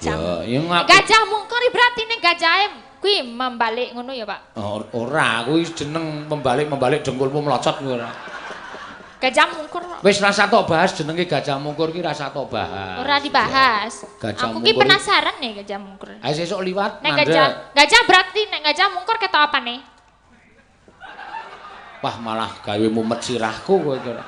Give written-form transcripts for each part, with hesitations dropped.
Gajah. Ya, ya gajah mungkur berarti ning gajahe kuwi membalik ngono ya, Pak? Ora, kuwi jeneng membalik-membalik dengkulmu melocot kuwi ora. Gajah mungkur. Wis rasa tok bahas jenenge gajah mungkur ki rasa tok bahas. Ora dibahas. Gajah aku ki penasaran nih gajah mungkur. Ayo sesuk liwat nek gajah, gajah berarti nek gajah mungkur ketok apa nih? Wah, malah gawe mumet sirahku kowe iki ora.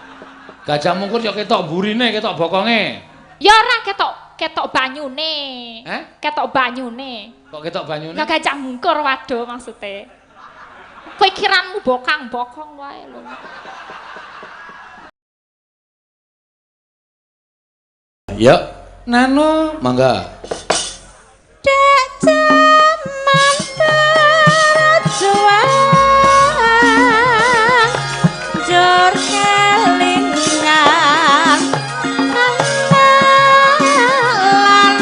Gajah mungkur ya ketok mburine, ketok bokonge. Ya ora ketok, ketok banyune. Eh? Ketok banyune. Kok ketok banyune? Lah gajah mungkur waduh maksude. Pikiranmu bokang-bokong wae lho. Yuk, Nano, mangga. Dek jaman berjuang, jur kelingan, kenalan.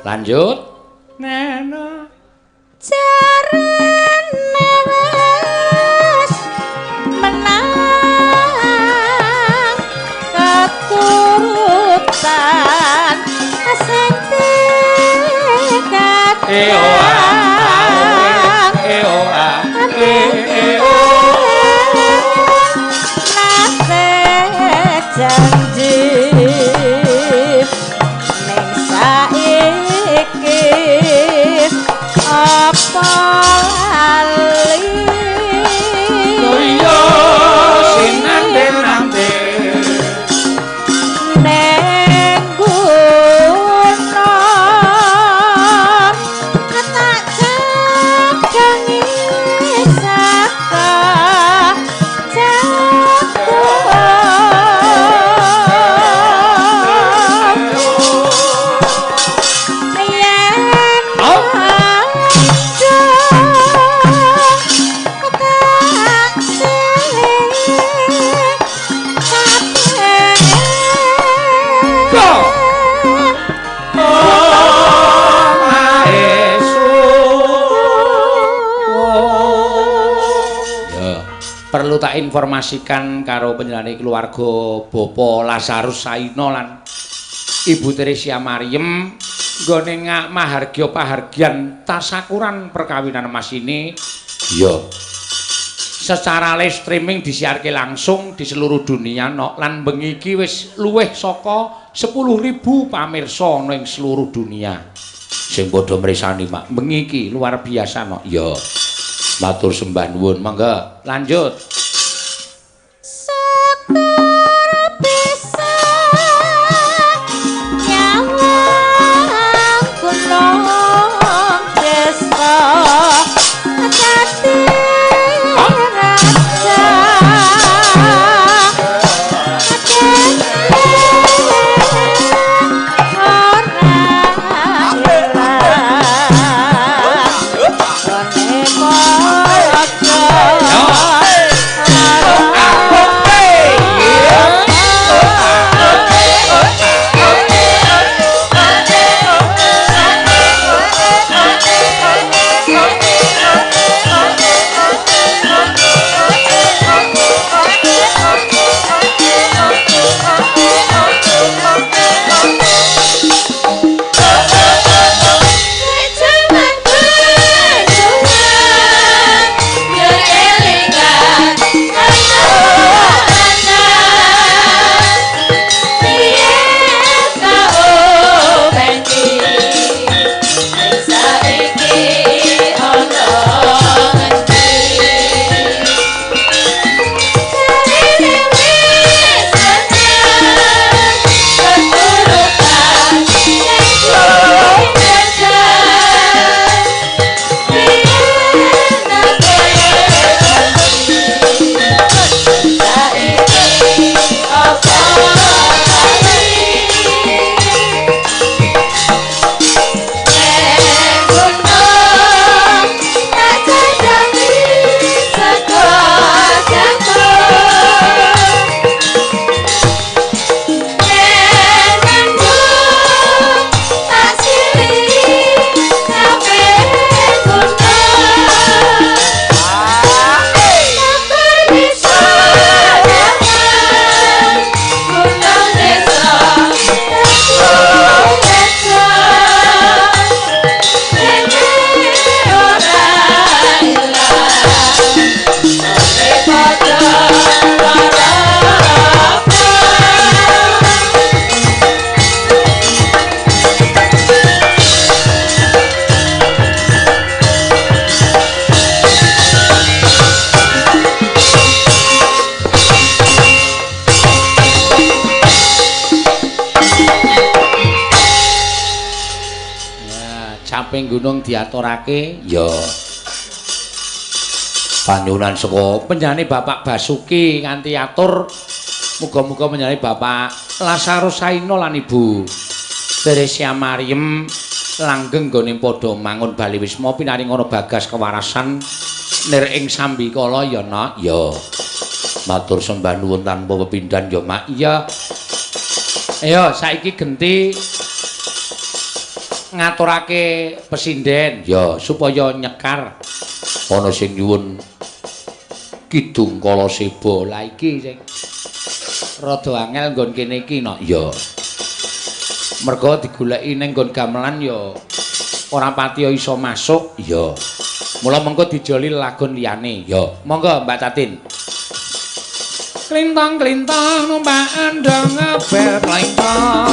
Lanjut. Neno. Jarene wis menang keturutan sing dikadang. Nate janji ning saiki apa lali? Iya sinante-nante ning gunung tak jagangi saka jago. Yen tak silih kabeh. Ya, perlu tak informasikan karo panjenengane keluarga Bapak Lazarus Saino lan Ibu Teresia Mariem nggone mahargya pahargyan tasakuran perkawinan emas ini ya secara live streaming disiarke langsung di seluruh dunia no, lan bengi iki wis luwih saka 10.000 pamirsa ana ing seluruh dunia sing padha mresani mak bengi iki luar biasa no. Ya matur sembah nuwun, mangga lanjut. Syukur bisa nyawang gunung desa dadi raja. Ora ilang gone padha. Tumraping gunung diaturake. Ya. Panyuwunan saka panjenengane Bapak Basuki nganti atur muga-muga panjenengane Bapak Lasarus Saino lan Ibu Teresia Maryam langgeng nggone padha mangun bali wisma pinaringana bagas kewarasan nir ing sambikala ya nak. Ya. Matur sembah nuwun tanpa pepindhan ya Mak. Iya. Ayo saiki genti ngaturake pesinden ya supaya nyekar ana sing nyuwun Kidung Kalaseba. Lah iki sing rada angel nggon kene iki nok. Ya. Mergo digoleki ning nggon gamelan ya ora patiya iso masuk. Ya. Mula mengko dijoli lagon liyane. Ya. Monggo Mbak Tatin. Klintang-klintang numpak andong ngebel klintang.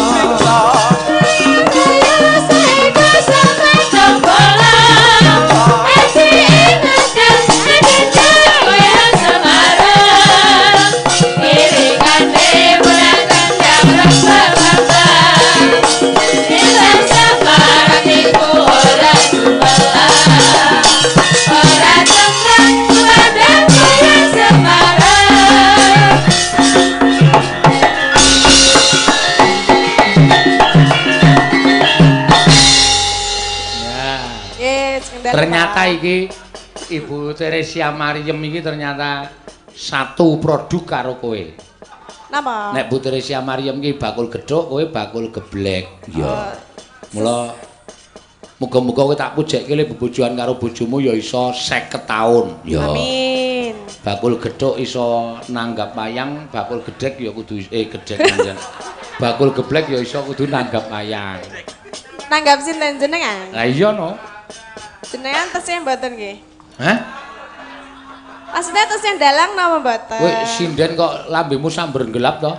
Ternyata iki Ibu Teresia Maryam iki ternyata satu produk karo kowe. Napa? Nek Bu Teresia Maryam iki bakul gedhok, kowe bakul geblek. Ya. Mula muga-muga kowe tak pujekke le bebojoan karo bojomu ya iso 50 taun. Ya. Amin. Bakul gedhok iso nanggap wayang, bakul gedhek ya kudu gedhek manjen. Bakul geblek ya iso kudu nanggap wayang. Nanggap sinten jenengan? Lah iya no. Jenengan tesih mboten nggih? Hah? Maksudnya tesih dalang napa mboten? Kowe sinden kok lambemu samber gelap to?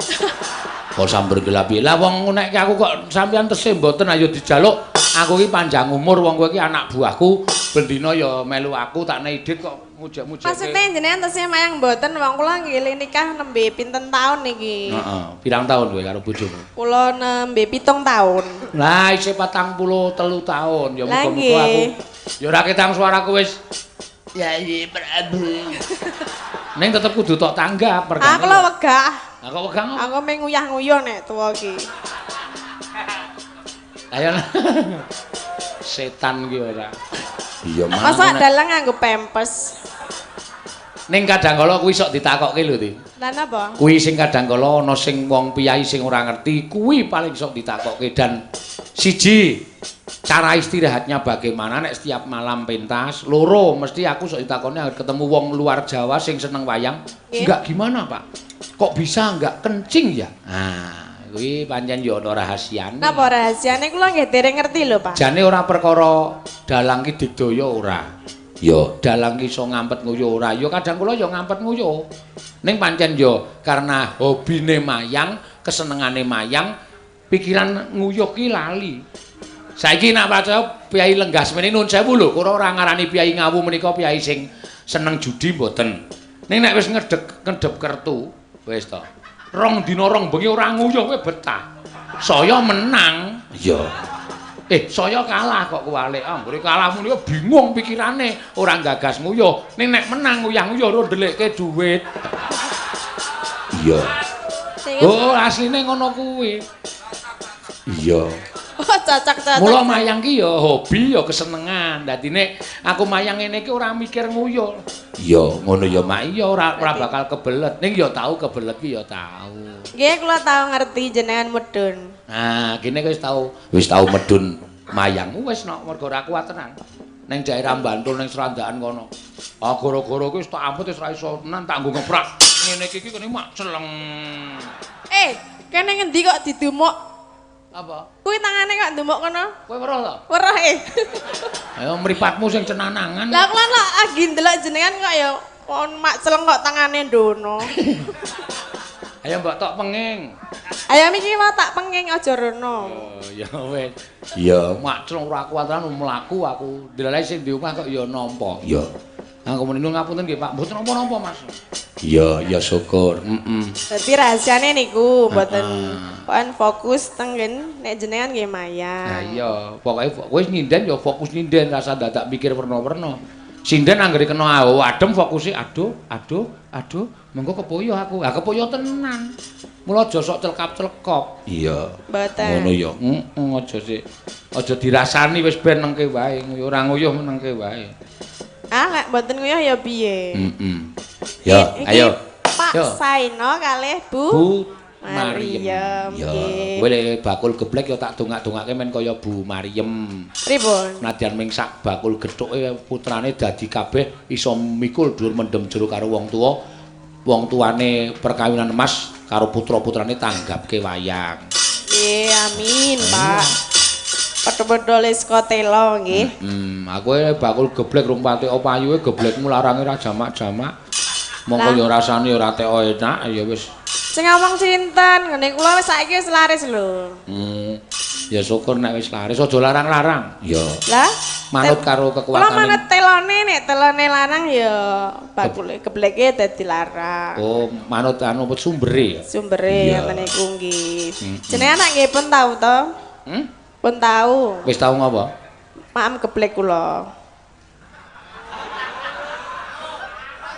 Kok samber gelap piye? Lah wong nek aku kok sampean tesih mboten ayo dijaluk. Aku iki panjang umur wong kowe iki anak buahku, bendina ya melu aku tak nei dit kok mujek-mujek. Maksudnya jenengan tesih mayang mboten wong kula nggih nikah nembe pinten taun niki? Heeh, pirang taun kowe karo bojomu? Kula nembe 7 taun. Lah isih 43 taun ya muga-muga aku ya ora ketang suaraku wis Yayi Prabu. Ning tetep kudu tok tanggap mergane. Aku lho wegah. Lah kok wegah ngopo? Aku mung nguyah-nguyuh nek tuwa iki. Ayo. Setan ki ora. Iya, Mas. Masa dalang nganggo pempes. Ning kadang kala kuwi sok ditakokke lho, Ti. Lah napa? Kuwi sing kadang kala ana sing wong piyai sing ora ngerti, kuwi paling sok ditakokke dan siji cara istirahatnya bagaimana nek setiap malam pentas, loro mesti aku sok ditakoni anggere ketemu wong luar Jawa sing seneng wayang, enggak gimana, Pak? Kok bisa enggak kencing ya? Nah, kuwi pancen ya ana rahasiane. Napa rahasiane kula nggih dereng ngerti lho, Pak. Jane ora perkara dalang ki digdaya ora. Ya, dalang ki iso ngampet nguyuh ora. Ya kadang kula ya ngampet nguyuh. Ning pancen ya karena hobine mayang, kesenengane mayang, pikiran nguyuh ki lali. Saiki nek percaya piyai lenggas mene nuwun sewu lho, kula ora ngarani piyai Ngawu menika piyai sing seneng judi mboten. Ning nek wis ngedep kertu, wis to. Rong dina rong bengi ora nguyuh kowe betah. Saya menang. Iya. Saya kalah kok kuwalik. Ah, mburi kalah muni bingung pikirane, ora gagas nguyuh. Ning nek menang nguyah-nguyuh ora ndelikke dhuwit. Iya. Oh, asline ngono kuwi. Iya. Oh, cocok-cocok. Mula mayang ki ya hobi ya kesenengan. Dadi nek aku mayang ngene iki ora mikir nguyuh. Iya, ngono ya Mak. Iya ora bakal kebelet. Ning ya tau kebelet ki ya tau. Nggih, kula tau ngerti jenengan medun. Nah, kene wis tau medun mayang wis nok mergo ora kuat tenan. Ning daerah Bantul ning Srandakan kono. Ah gara-gara kuwi wis tak amput wis ora iso tenan tak nggo ngeprak. Ngene iki kene mak celeng. Kene ngendi kok didumuk? Apa? Kuwi tangane kok ndumuk kono? Kowe weruh to? Weruh e. Ayo mripatmu sing cenanangan. Lah kula lak lagi ndelok jenengan kok ya kon mak celeng kok tangane ndono. Ayo mbok tok penging. Ayo iki mau tak penging aja rono. Oh ya wis. Ya mak celeng ora kuat tenan mlaku aku. Ndelok sing di omah kok ya nampa. Ya. Aku muni ngapunten nggih Pak, mboten napa-napa Mas. Iya, ya syukur. Heeh. Dadi rahasiane niku mboten pokoke fokus teng nek jenengan nggih mayang. Nah iya, pokoke kowe nyinden ya fokus nyinden, rasa dadak mikir werna-werna. Sinden anggere kena adem fokuse aduh, aduh, aduh, mengko kepoyo aku. Ha kepoyo tenan. Mula aja sok celkap-celkop. Iya. Mboten. Ngono ya. Heeh, aja sik. Aja dirasani wis ben nengke wae, ora nguyuh menengke wae. Ah, lek mboten nguyuh ya piye? Heeh. Ya, ayo. Pak Saino kalih Bu Mariem. Ya, kowe lek bakul geblek ya tak dongak-dongake men kaya Bu Mariem. Pripun? Nadyan ming sak bakul gethuke putrane dadi kabeh iso mikul dhuwur mendem jero karo wong tuwa. Wong tuane perkawinan emas karo putra-putrane tanggapke wayang. Nggih, amin, Pak. Padha-padha le saka telo nggih. Aku bakul geblek rung pati payuhe geblekmu larange ra jamak-jamak. Mongko ya rasane ya ora teko enak ya wis. Sing ngomong sinten? Ngene kula wis saiki wis laris lho. Ya syukur nek wis laris aja larang-larang. Ya. Lah, manut karo kekuatane. Kula manut telone, nek telone larang ya bakule gebleke dadi larang. Oh, manut anu sumbere ya. Sumbere ngene iku nggih. Jenengan nek nggih pun tau to? Pun tau. Wis tau ngopo? Maem geblek kula.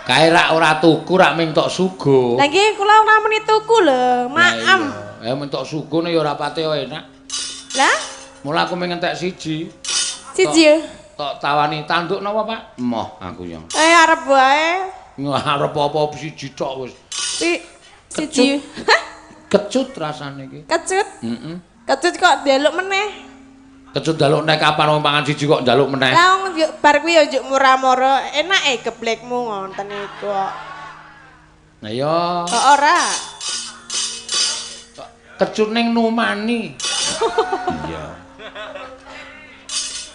Kae rak ora tuku rak ming tok suguh. Lah nggih kula ora muni tuku lho, maem. Ya mung tok suguh ya ora pati enak. Lah, mula aku ming entek siji. Siji. Tok tawani tanduk napa, Pak? Emoh aku ya. Arep wae. Arep apa siji tok wis. Siji. Kecut rasane iki. Kecut? Heeh. Kecut kok njaluk meneh. Kecut njaluk nek kapan wong pangan siji kok njaluk meneh. Lah wong bar kuwi ya njuk murah-murah, enake geblekmu ngoten iku kok. Lah ya. Kok ora? Kecut ning numani. Iya.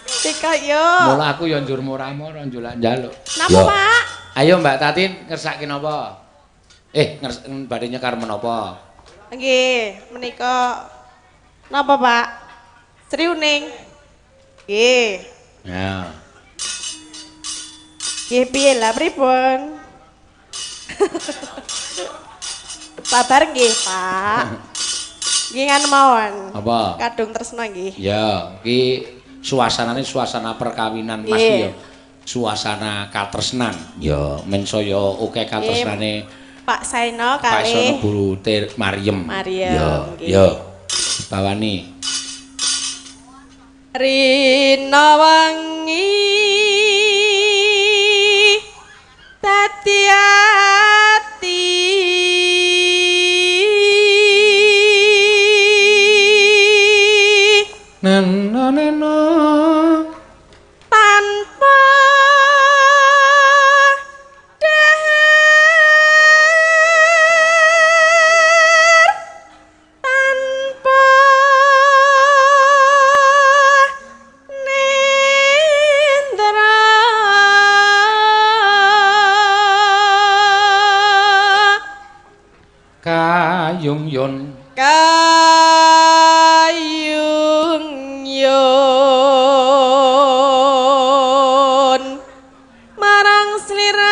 Sika yo. Mula aku ya njur murah-murah njulak njaluk. Napa, Pak? Ayo Mbak Tatin ngersake napa? Badhe nyekar menapa? Nggih, menika napa, Pak? Sriuning. Nggih. Ya. Nggih piye lah pripun? Sabar nggih, Pak. Nggih nganu mawon. Apa? Kadung tresna nggih. Ya, iki suasanane suasana perkawinan Mas ya. Suasana katresnan. Ya, men saya akeh katresnane Pak Saino kalih Pak Saino Bu Mariem. Mariem. Ya, ya. Bawani. Rina wangi dadi ati nena nena tanpa dahar tanpa nendra kayung yun kayung yun marang slirane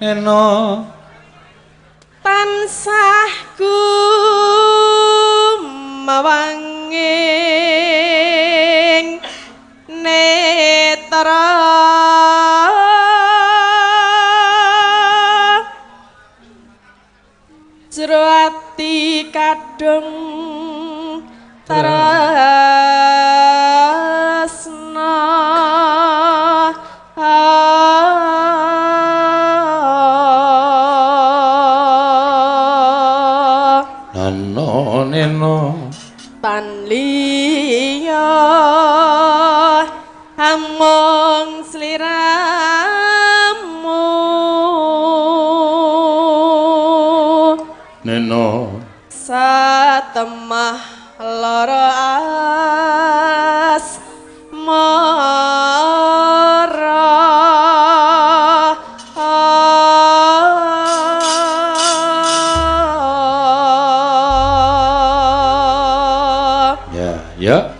eno tansah gumawanging netra jero ati kadung tresna. Nano neno tan liya amung sliramu neno satemah lara asmara. Ya, ya.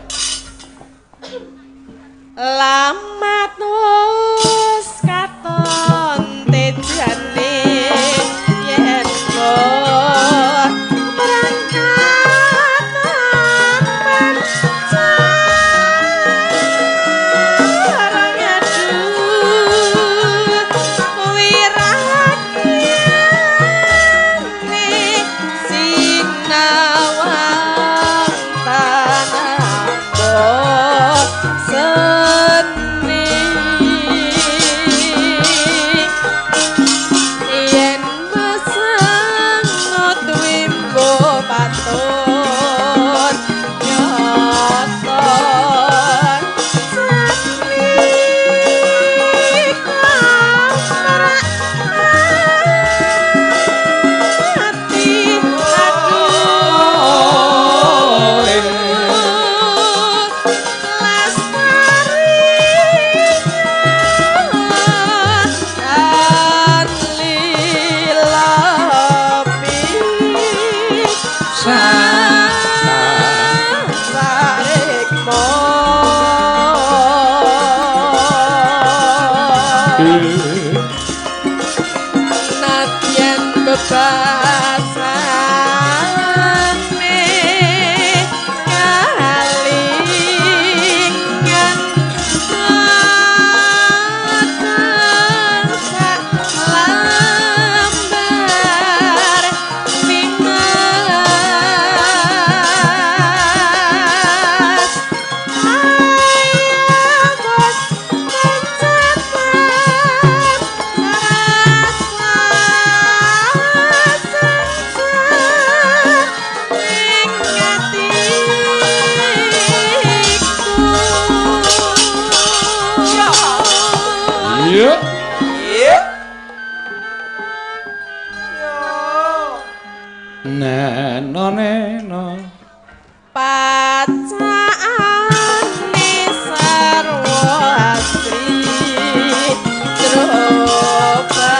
Iya. Iya. Yo. Neno neno. Pacaane sarwa asri troba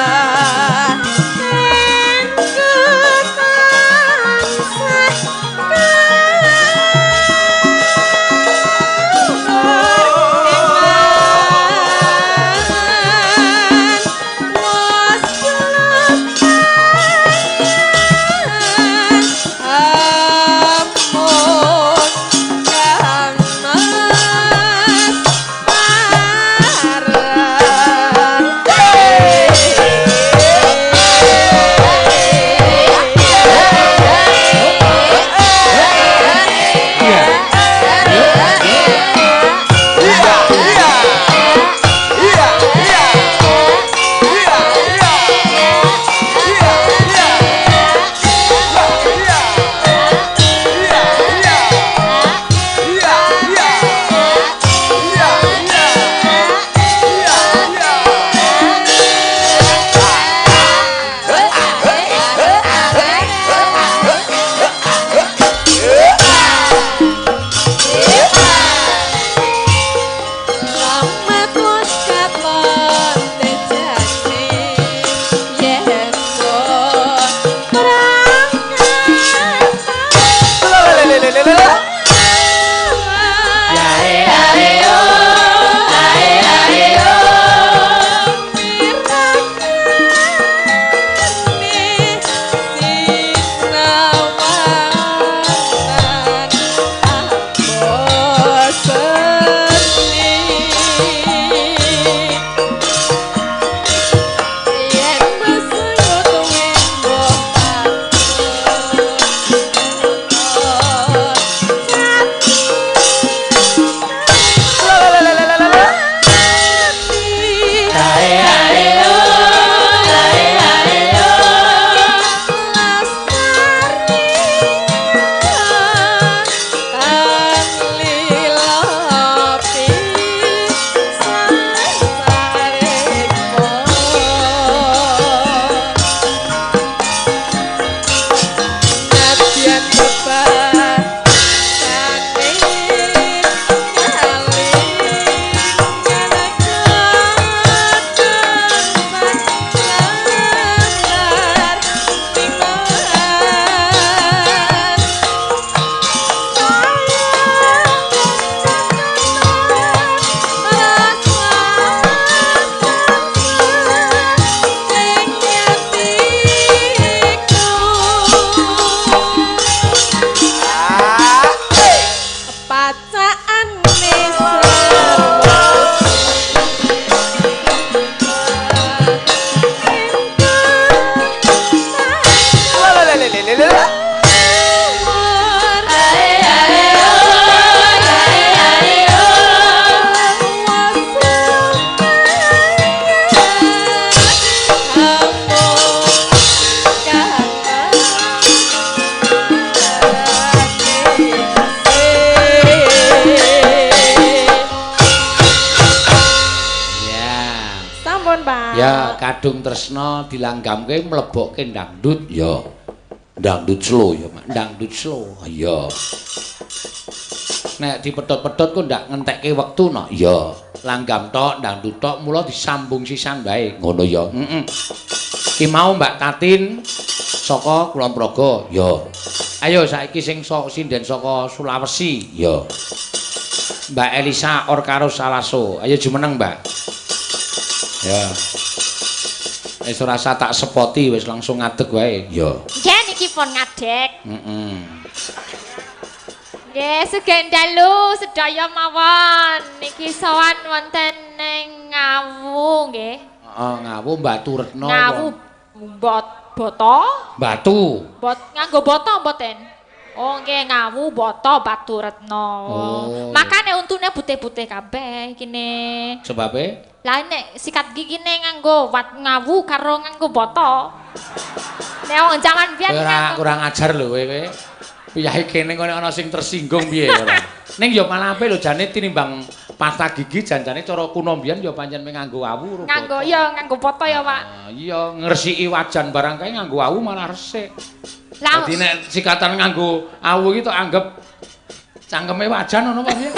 Ya, kadung tresna dilanggamke mlebokke dangdut ya. Dangdut slow ya, Mak. Dangdut slow. Iya. Nek dipedhot-pedhot kok ndak ngentekke wektu no. Iya. Langgam tok, dangdut tok mula disambung sisan wae. Ngono ya. Heeh. Ki mau Mbak Tatin saka Kulon Progo. Ya. Ayo saiki sing sinden saka Sulawesi. Ya. Mbak Elisa Orkaro Salaso. Ayo jumeneng, Mbak. Ya. Wis ora usah tak sepoti, wis langsung ngadeg wae. Ya. Nggih niki pun ngadeg. Heeh. Nggih, sugeng dalu sedaya mawon. Niki sowan wonten ning Ngawu nggih. Heeh, Ngawu Baturetno. Ngawu Boto. Batu. Bot nganggo boto mboten? Oh nggih, Ngawu Boto Baturetno. Oh, makane untune putih-putih kabeh ikine. Sebabe? Lah nek sikat gigine nganggo wat Ngawu karo nganggo boto. Nek wong jaman biyen ora kurang ajar lho kowe kowe. Piyahe kene kok ana sing tersinggung piye ora. Ning ya malah apik lho jane tinimbang Pasta gigi janjane cara kuno mbiyen ya pancen mung nganggo awu. Nganggo ya nganggo foto ya, Pak. Ah, iya, ngresiki wajan barang kae nganggo awu malah resik. Lah Dadi nek sikatan nganggo awu iki tok anggep cangkeme wajan ngono apa piye?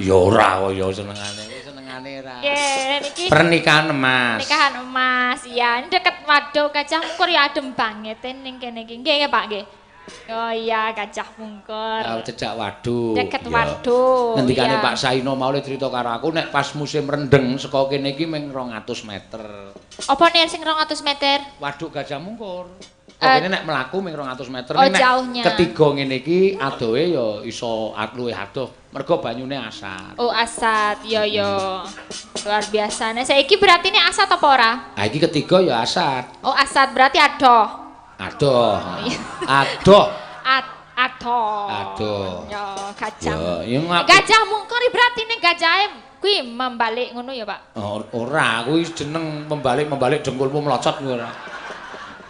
Ya ora kok ya senengane, senengane ora. Nggih, niki Pernikahan emas. Pernikahan emas. Iya, ini deket Waduk Gajah Mungkur ya adem banget ning kene iki. Nggih, nggih, Pak, nggih. Oh iya, Gajah Mungkur. Ah, cedhak waduk. Deket Iya. waduk. Ngendikane iya. Pak Saino mau le crita karo aku nek pas musim rendeng saka kene iki mung 200 meter. Apa nih sing 200 meter? Waduk Gajah Mungkur. Kok kene nek mlaku mung 200 meter. Oh, Nek jauhnya. Ketiga ngene iki adohe ya iso luwih adoh mergo banyune asat. Oh, asat. Iya, iya. Luar biasa. Nah, saiki berarti ini asat apa ora? Ah iki ketiga ya asat. Oh, asat berarti adoh. Adoh. Adoh. Adoh. Adoh. Ya, gajah. Ya, ya Gajah Mungkur berarti ning gajahe kuwi membalik ngono ya, Pak? Oh, ora, kuwi jeneng membalik-membalik dengkulmu melocot kuwi ora.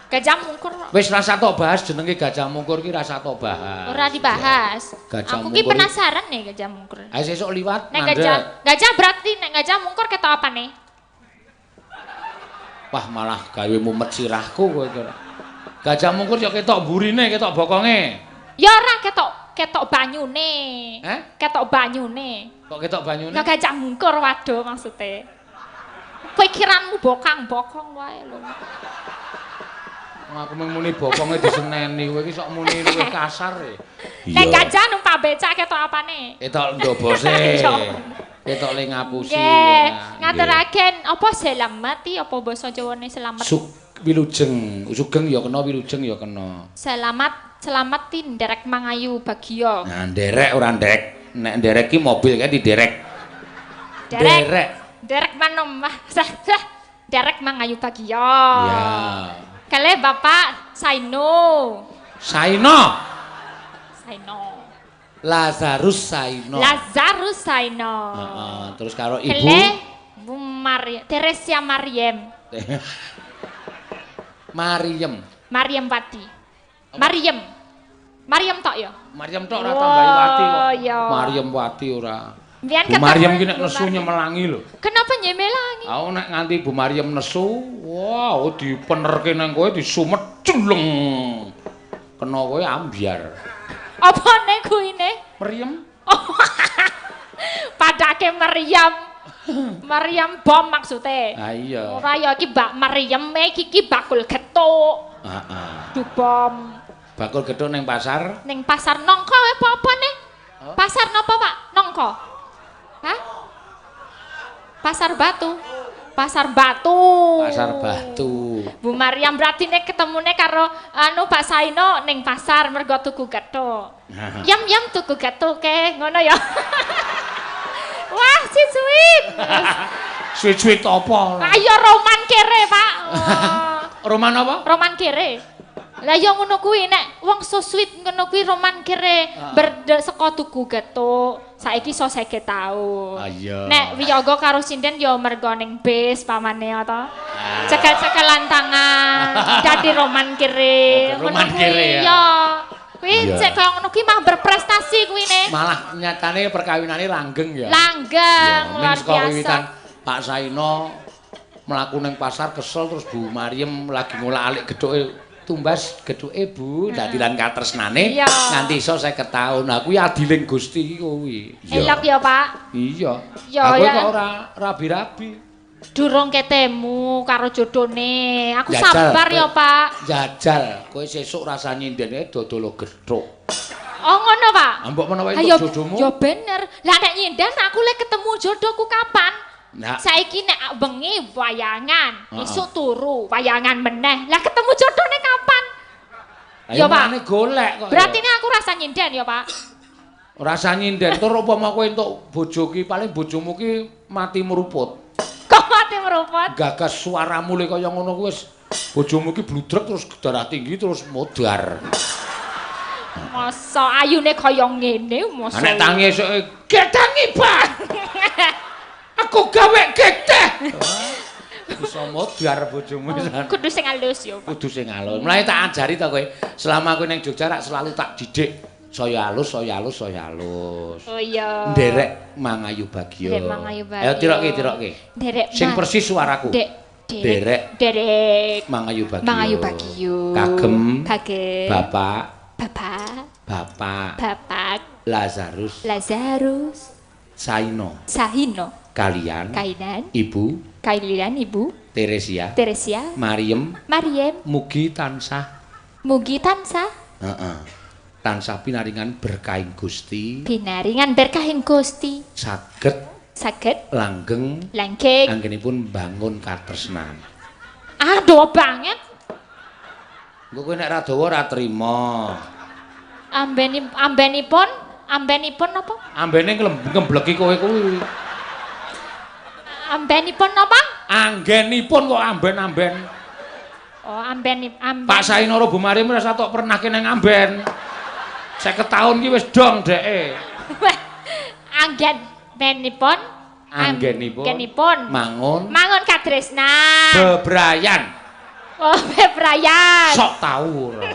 Gajah Mungkur Wis rasa tok bahas jenenge Gajah Mungkur ki rasa tok bahas. Ora dibahas. Gajah Aku ki Mungkur. Penasaran nih Gajah Mungkur. Ayo sesuk liwat Nek mandek. gajah berarti nek Gajah Mungkur ketok apa nih? Wah, malah gawe mumet sirahku kowe iki ora. Gajah Mungkur ya ketok mburine, ketok bokonge. Ya ora ketok ketok banyune. Eh? Ketok banyune. Kok ketok banyune? Lah Gajah Mungkur waduh maksudnya. Pikiranmu bokang-bokong wae lho. Aku mung muni bokonge diseneni, kowe iki sok muni luwih kasar e. Nek gajah numpak becak ketok apane? Ketok ndobose. Iya. Ketok le ngapusi. Nggih, Nah, ngaturaken apa selamat apa basa Jawane selamat? Wilujeng, sugeng ya kena, wilujeng ya kena. Selamat, selamat ti nderek mangayu bagya. Nah, nderek ora ndek. Nek nderek ki mobil kae diderek. Derek. Nderek. Derek manom. Sah, sah. Derek mangayu bagya. Ya. Kale Bapak Saino. Saino. Saino. Lazarus Saino. Lazarus Saino. Heeh, terus karo ibu Kele Bu Maria, Teresia Mariem. Mariem. Mariem Wati. Mariem. Mariem tok ya? Mariem tok ora tambahi Wati kok. Oh, iya. Mariem Wati ora. Mbiyen Bu ketemu Mariem ki nek Bu nesu Mariem. nyemelangi lho. Kenapa nyemelangi? Aku nek nganti Bu Mariem nesu, wah dipenerke nang kowe disumet celeng. Kena kowe ambyar. Apa ne kuine? Meriem. Padake meriam. Meriam bom maksudnya. Ah iya. Ora ya iki Mbak Meriem iki iki bakul gethuk. Heeh. Du bom. Bakul gethuk ning pasar. Ning pasar Nongko apa-apa nih? Oh. Pasar napa, Pak? Nongko. Hah? Pasar Batu. Pasar Batu. Pasar Batu. Bu Mariam berarti nek ketemune karo anu Pak Saino ning pasar mergo tuku gethuk. Yam yam tuku gethuk ke ngono ya. Wah, si sweet. Sweet-sweet apa? Ayo roman kere, Pak. Oh. Roman apa? Roman kere. Lah ya ngono kuwi nek wong so sweet ngono kuwi roman kere berde saka tuku gethuk. Saiki iso 50 taun. Ah, iya. Nek wiyaga karo sinden ya mergo ning bis pamane to. Cekel-cekelan tangan, dadi roman kere. Oke, roman Ngono kuwi, kere ya. Ya. Kuwi Iya. cek kaya ngono kuwi mah berprestasi kuwi ne. Malah nyatane perkawinane langgeng ya. Langgeng Ya, luar ming saka wiwitan biasa. Pak Saino mlaku ning pasar kesel terus Bu Mariem lagi ngolak-alik gethuke tumbas gethuke Bu dadi lan katresnane Iya. nganti iso 50 taun. Lah kuwi adiling Gusti iki kuwi. Elok ya, Pak. Iya. Ya, Aku ya. kok ora rabi-rabi. Durung ketemu karo jodone. Aku Jajal, sabar ya, Pak. Jajal, kowe sesuk rasa nyindene dodol gethuk. Oh ngono, Pak. Mbok menawa Ayo, entuk jodohmu. ya bener. Lah nek nyinden aku lek ketemu jodohku kapan? Nah, Saiki nek bengi wayangan, Heeh. isuk turu wayangan meneh. Lah ketemu jodone kapan? ayo Ya, Pak. mulane golek kok. Berarti ini aku rasa nyinden ya, Pak. Rasa nyinden tur upama kowe entuk bojo ki paling bojomu ki mati meruput. Kok mati meruput? Gagas suaramu le kaya ngono kuwi wis bojomu ki bludrek terus darah tinggi terus modar. Masa ayune kaya ngene, masa. Nek tangi esuke getangi, Pak. Aku gawe geteh. Bisa modar bojomu pisan. Kudu sing halus ya, Pak. Kudu sing alus. Mulane tak ajari to kowe, selama kowe ning Jogja rak selalu tak didik Saya alus, saya alus, saya alus. Oh iya. Nderek mangayu bagya. Nderek mangayu bagya. Ayo tirokke, tirokke. Nderek sing persis suaraku. Nderek. Nderek mangayu bagya. Mangayu bagya. Kagem. Kagem. Bapak. Bapak. Bapak. Bapak. Lazarus. Lazarus. Saino. Saino. Kalian. Kainan. Ibu. Kalian Ibu. Teresia. Teresia. Mariem. Mariem. Mugi tansah. Mugi tansah. Heeh. Tansah pinaringan berkahing Gusti. Pinaringan berkahing Gusti. Saged. Saged. Langgeng. Langgeng. Anggenipun bangun katresnan. Ah, dawa banget. Engko kowe nek ra dawa ora trima. Ambenipun, ambenipun napa? Ambene ngembleki kowe kuwi. Ambenipun napa? Anggenipun kok amben-amben. Oh, amben amben. Pak Saino karo Bu Mariem ora tok pernah kene ngamben. 50 tahun ki wis dong dheke. Anggenipun, anggenipun, anggenipun mangun, mangun katresnan. Bebrayan. Oh, bebrayan. Sok tau ora.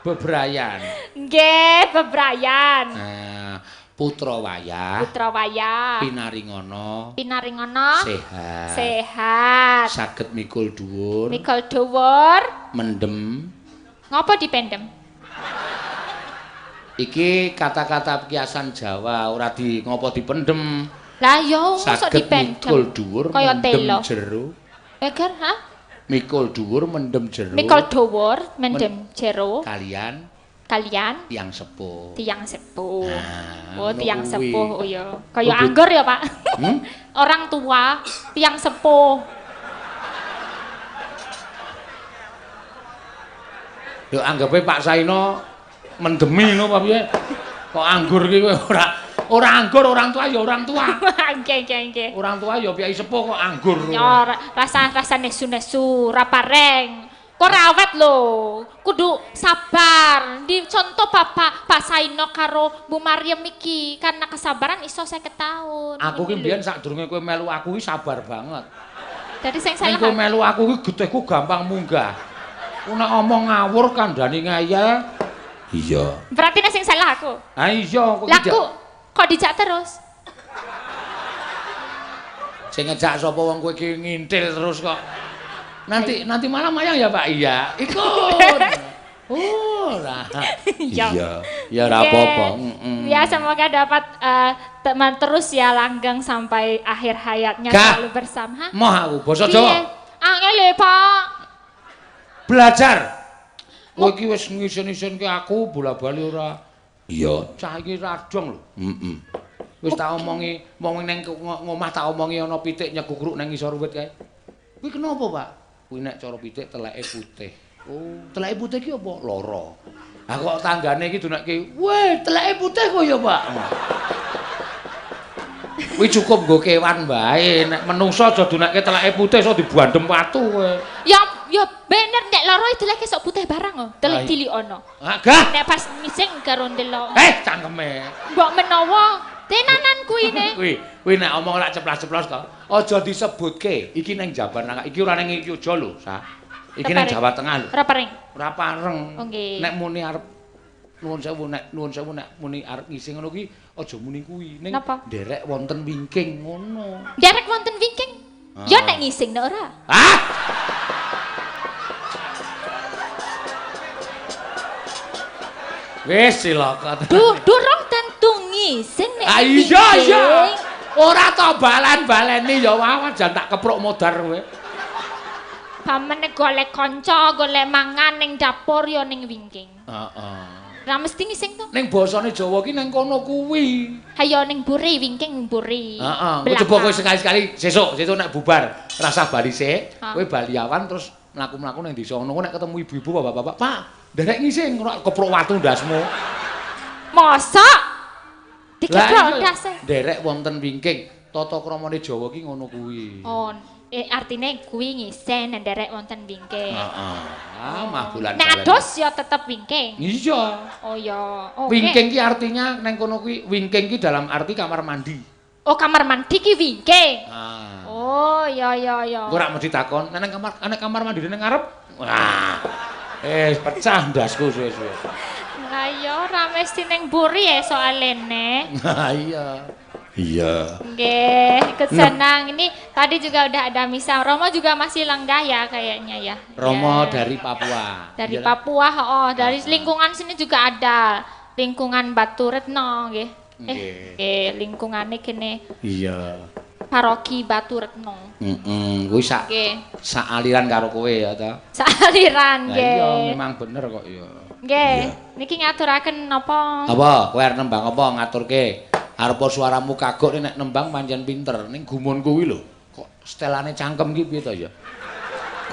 Bebrayan. Nggih, bebrayan. Nah, putra wayah. Putra wayah. Pinaringana. Pinaringana. Sehat. Sehat. Saged mikul dhuwur. Mikul dhuwur. Mendem. Ngopo dipendem? Iki kata-kata kiasan Jawa ora di ngopo dipendem. Lah ya mosok dipendem. Mikul dhuwur kaya mendem jero. Eger, ha? Mikul dhuwur mendem jero. Mikul dhuwur mendem jero. Kalian kalian tiyang sepuh. Tiyang sepuh. Nah, oh, tiyang sepuh. Oh ya. Kaya anggur ya, Pak. Hmm? Orang tua, tiyang sepuh. Yo anggape Pak Saino mendemi ngono apa piye? Kok anggur ki ora anggur, orang tua ya orang tua. Nggih, nggih, nggih. Orang tua ya piyai sepuh kok anggur. Ya rasa nesu-nesu, ra pareng. Kok rawet lho. Kudu sabar. Di contoh Bapak Pak Saino karo Bu Mariem iki, karena kesabaran iso 50 tahun. Aku ki mbiyen sadurunge kowe melu aku ki sabar banget. Dadi sing salah. Kowe melu aku ki getihku gampang munggah. Ku nek omong ngawur kandhani ngeyel. Iya. Berarti nek sing salah aku. Ha iya kok. Lah kok dijak terus? Sing ngejak sapa wong kowe iki ngintil terus kok. Nanti malam mayang ya Pak? Iya. Ikut. Oh, ora. Iya. Ya ora apa-apa. Ya semoga dapat teman terus ya langgeng sampai akhir hayatnya selalu bersama. Moh aku basa Jawa. Angel Pak. Belajar. Kowe iki wis ngisin-isinke aku bola-bali ora. Iya, cah iki radong lho. Heeh. Wis tak omongi, wong ning ngomah tak omongi ana pitik nyekukruk nang ngisor wit kae. Kuwi kenapa, Pak? Kuwi nek cara pitik teleke putih. Oh, teleke putih ki apa? Lara. Ha kok tanggane iki dunekke, "Weh, teleke putih kok ya, Pak." Kuwi cukup nggo kewan wae, nek menungso aja dunekke teleke putih iso dibandhem watu kowe. Ya ya bener nek lara teleke sok putih barang oh, telek dilikono. Ha gah. Nek pas ngising karo ndelok. Eh, cangkeme. Mbok menawa tenanan kuwi ne. Kuwi nek omong lak ceplas-ceplos to. Aja disebutke. Iki ning Jawa Tengah, iki ora ning Yogya lho, Sa. Iki ning Jawa Tengah lho. Ora pareng. Ora pareng. Oh, nek muni arep nuwun sewu nek nuwun sewu nek muni arep ngising ngono kuwi aja muni kuwi. Ning nderek wonten wingking ngono. Nderek wonten wingking? Ya nek ngising nek ora. Ah. Wis cilaka. Durung tentu ngising nek. Ah iya iya. Ora to balen-baleni ya wae jan tak kepruk modar kowe. Pamene golek kanca, golek mangan ning dapur ya ning wingking. Heeh. Ora mesti ngising to. Ning basane Jawa ki ning kono kuwi. Hayo ning mburi wingking mburi. Heeh. Coba kowe sekali-sekali sesuk, sesuk nek bubar rasah bali sik, kowe bali awan terus mlaku-mlaku ning desa ngono nek ketemu ibu-ibu bapak-bapak, "Pak, nderek ngising ora kepruk watu ndasmu." Mosok? Dikeprok ndase. Nderek wonten wingking. Tata kramane Jawa ki ngono kuwi. Oh, artine kuwi ngising nderek wonten wingking. Heeh. Ah, mah bulan. Nek adus ya tetep wingking. Iya. Oh ya. Oh, wingking ki artinya neng kono kuwi wingking ki dalam arti kamar mandi. Oh, kamar mandi ki wingking. Ah. Oh, ya ya ya. Engko ora mesti takon, nek kamar mandi ning ngarep. Wah. Pecah ndasku suwe-suwe. Nah, Lah ya ora mesti ning mburi ya soalene. Iya. Iya. Nggih, ikut senang. Ini tadi juga udah ada misa. Romo juga masih lenggah ya kayaknya ya. Romo ya. Dari Papua. Dari Papua, oh, dari lingkungan sini juga ada. Lingkungan Baturetno nggih. Nggih, lingkungane kene. Iya. Paroki Baturetno. Heeh, kuwi sak sak aliran karo kowe ya ta? Sak aliran nggih. Iya, memang bener kok ya. Nggih. Niki ngaturaken napa? Apa? Kowe arep nembang apa ngaturke? Arep suaramu kagok nek nembang pancen pinter. Ning gumun kuwi lho, kok setelane cangkem ki piye to ya?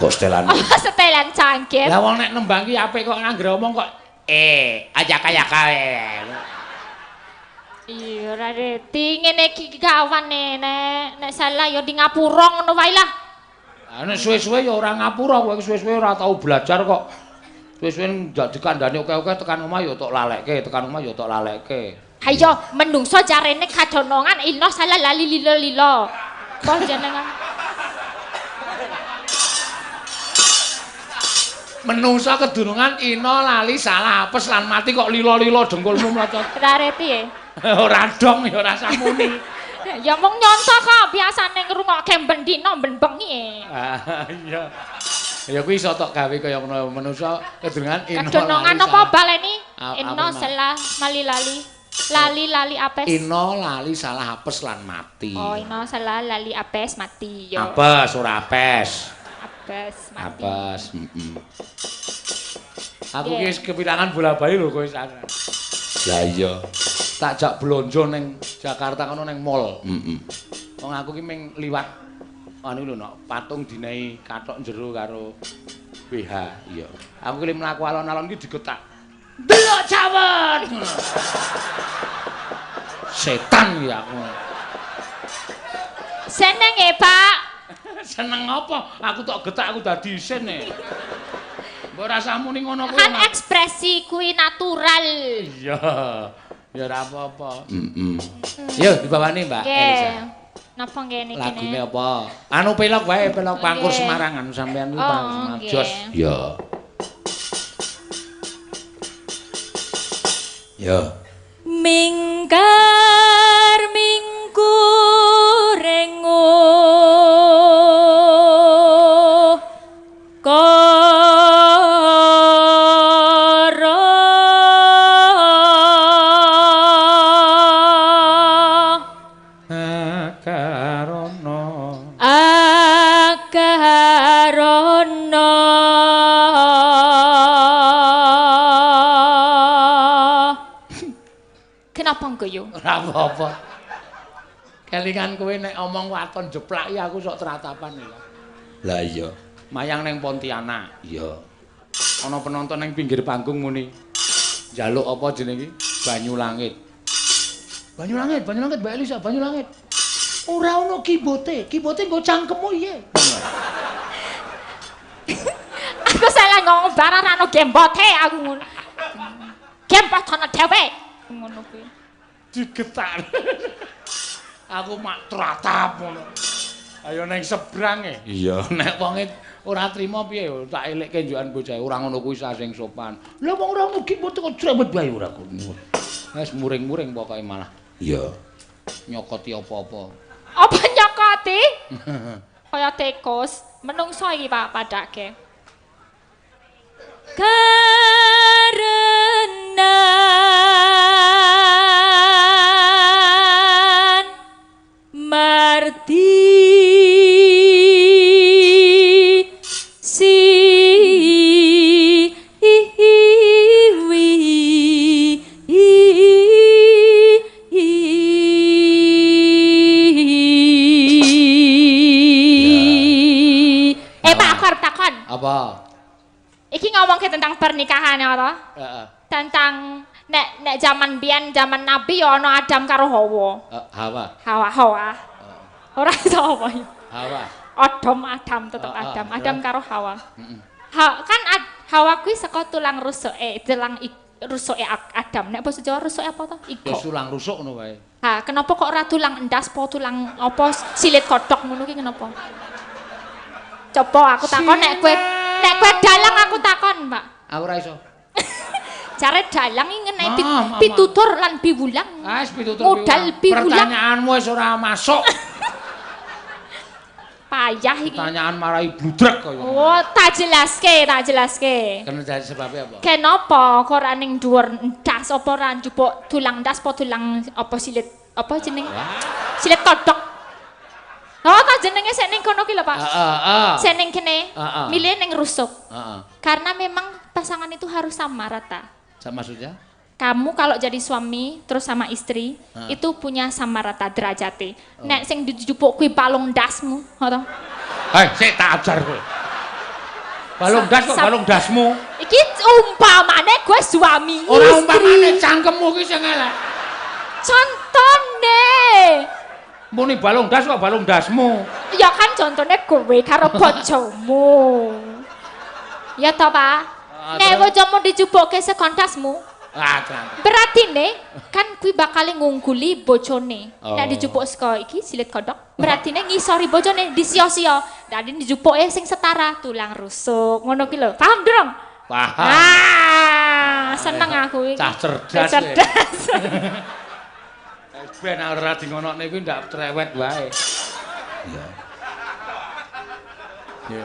Kok setelane? Oh, setelan cangkem. Lah wong nek nembang ki apik kok anggere omong kok aja kaya kae. Iya ora reti ngene iki gawane nek salah ya di ngapura ngono wae lah. Lah nek suwe-suwe ya ora ngapura kowe suwe-suwe ora tau belajar kok. Suwe-suwe ndak dikandani oke-oke tekan omah ya tok lalekke, tekan omah ya tok lalekke. Hayo menungso jarene kadonongan ino salah lali lilo-lilo. Kok jenengan menungso kedunungan ino lali salah apes lan mati kok lilo-lilo dengkulmu mlocot. Ora reti ya? Ora dong ya ora samuni. Ya mung nyontoh kok biasane ngrungokke ben dina ben bengi. Ah iya. Ya kuwi iso tok gawe kaya ngono menungso kedunungan ino. Kedunungan apa baleni? Ino salah mali lali. Lali lali apes. Ino lali salah apes lan mati. Oh, ino salah lali apes mati yo. Apes ora apes. Apes mati. Apes, heeh. Aku ki wis kepilangan bola-bali lho kowe sana. Lah iya. Tak jak blonjo ning Jakarta kono ning mall. Heeh. Wong aku ki ming liwat anu lho nok patung dinehi kathok jero karo BH. Iya. Aku ki mlaku alon-alon ki digetak. Delok cawet. Setan ya aku. Seneng e, Pak. Seneng apa? Aku tok getak aku dadi isin e. Mbok rasamu ning ngono kuwi. Kan ekspresi kuwi natural. Iya. Ya ora apa-apa. Heeh. Yo dibawani Mbak Elisa. Napa nggih niki? Lagune apa? Anu pelok wae, pelok pangkur Semarang anu sampean kuwi pangkur Semarang. Jos. Iya. Ya. Mingkar mingkurengo kara akarana akarana. Kenapa ngguyu? Ora apa-apa. Kelingan kowe nek omong waton jeplak ya aku sok tratapan ya. Lah iya. Mayang ning Pontianak. Iya. Ana penonton ning pinggir panggung muni. Njaluk apa jenenge iki? Banyu Langit. Banyu Langit, Banyu Langit Mbak Elisa, Banyu Langit. Ora ono kibote, kibote nggo cangkemmu iye. Aku salah ngomong barang ora ono gembote aku ngono. Gembot ana dhewe. Ngono kuwi. Digetar. Aku mak tratap ngono. Ayo neng sebrang e. Iya, nek wonge ora trima piye tak elekke njukan bocah ora ngono kuwi sing sopan. Lah wong ora ngono ki kok cerewet wae ora ngono. Wis muring-muring pokoke malah. Iya. Nyokoti apa-apa. Apa nyokoti? Kaya tikus, menungso iki Pak padake. Karena marti si wi i. Pak, aku arep takon. Apa? Iki ngomongke tentang pernikahan ya toh? Heeh. Tentang nek zaman biyen, zaman Nabi ya ana Adam karo Hawa. Hawa. Hawa, Hawa. Ora iso apa ya. Hawa. Adam, Adam tetep Adam, Adam karo Hawa. Kan Hawa kuwi saka tulang rusuke, tulang rusuke Adam. Nek basa Jawa rusuke apa to? Igo. Ya tulang rusuk ngono wae. Ha, kenapa kok ora tulang endas apa tulang apa silit kodhok ngono ki kenapa? Coba aku takon nek kowe dalang aku takon, Pak. Aku ora iso. Jare dalang iki ngenai pitutur lan piwulang. Ah, pitutur modal piwulang. Pertanyaanmu wis ora masuk. Payah iki. Pertanyaan marai bludrek kaya. Oh, tak jelaske, tak jelaske. Kena jadi sebabnya apa? Kenapa kok ora ning dhuwur ndas apa ora njupuk tulang ndas apa tulang apa silit apa jeneng? Silit kodhok. Oh, ta jenenge sik ning kono ki lho, Pak. Heeh, Sik ning kene. Milih ning rusuk. Heeh. Karena memang pasangan itu harus sama rata. Maksudnya? Kamu kalau jadi suami terus sama istri itu punya sama rata derajate. Nek sing dijupuk kuwi balung ndasmu, ngono. Hei, sik tak ajar kowe. Balung ndas kok balung ndasmu. Iki umpamane kowe suami istri. Ora umpamane cangkemmu ki sing elek. Contone. Muni balung ndas kok balung ndasmu. Ya kan contone kowe karo bojomu. Ya toh, Pak? Nek bojomu dijupukke saka ndasmu, berarti nih kan kuwi bakal ngungguli bojone. Nek dijupuk saka iki silit kodhok, berarti nih ngisori bojone disio-sio. Dadi dijupuke sing setara tulang rusuk. Ngono ki lho. Paham durung? Paham. Ah, seneng aku iki. Cah cerdas. Cerdas. Ben ora di ngonokne kuwi ndak cerewet wae. Iya. Iya.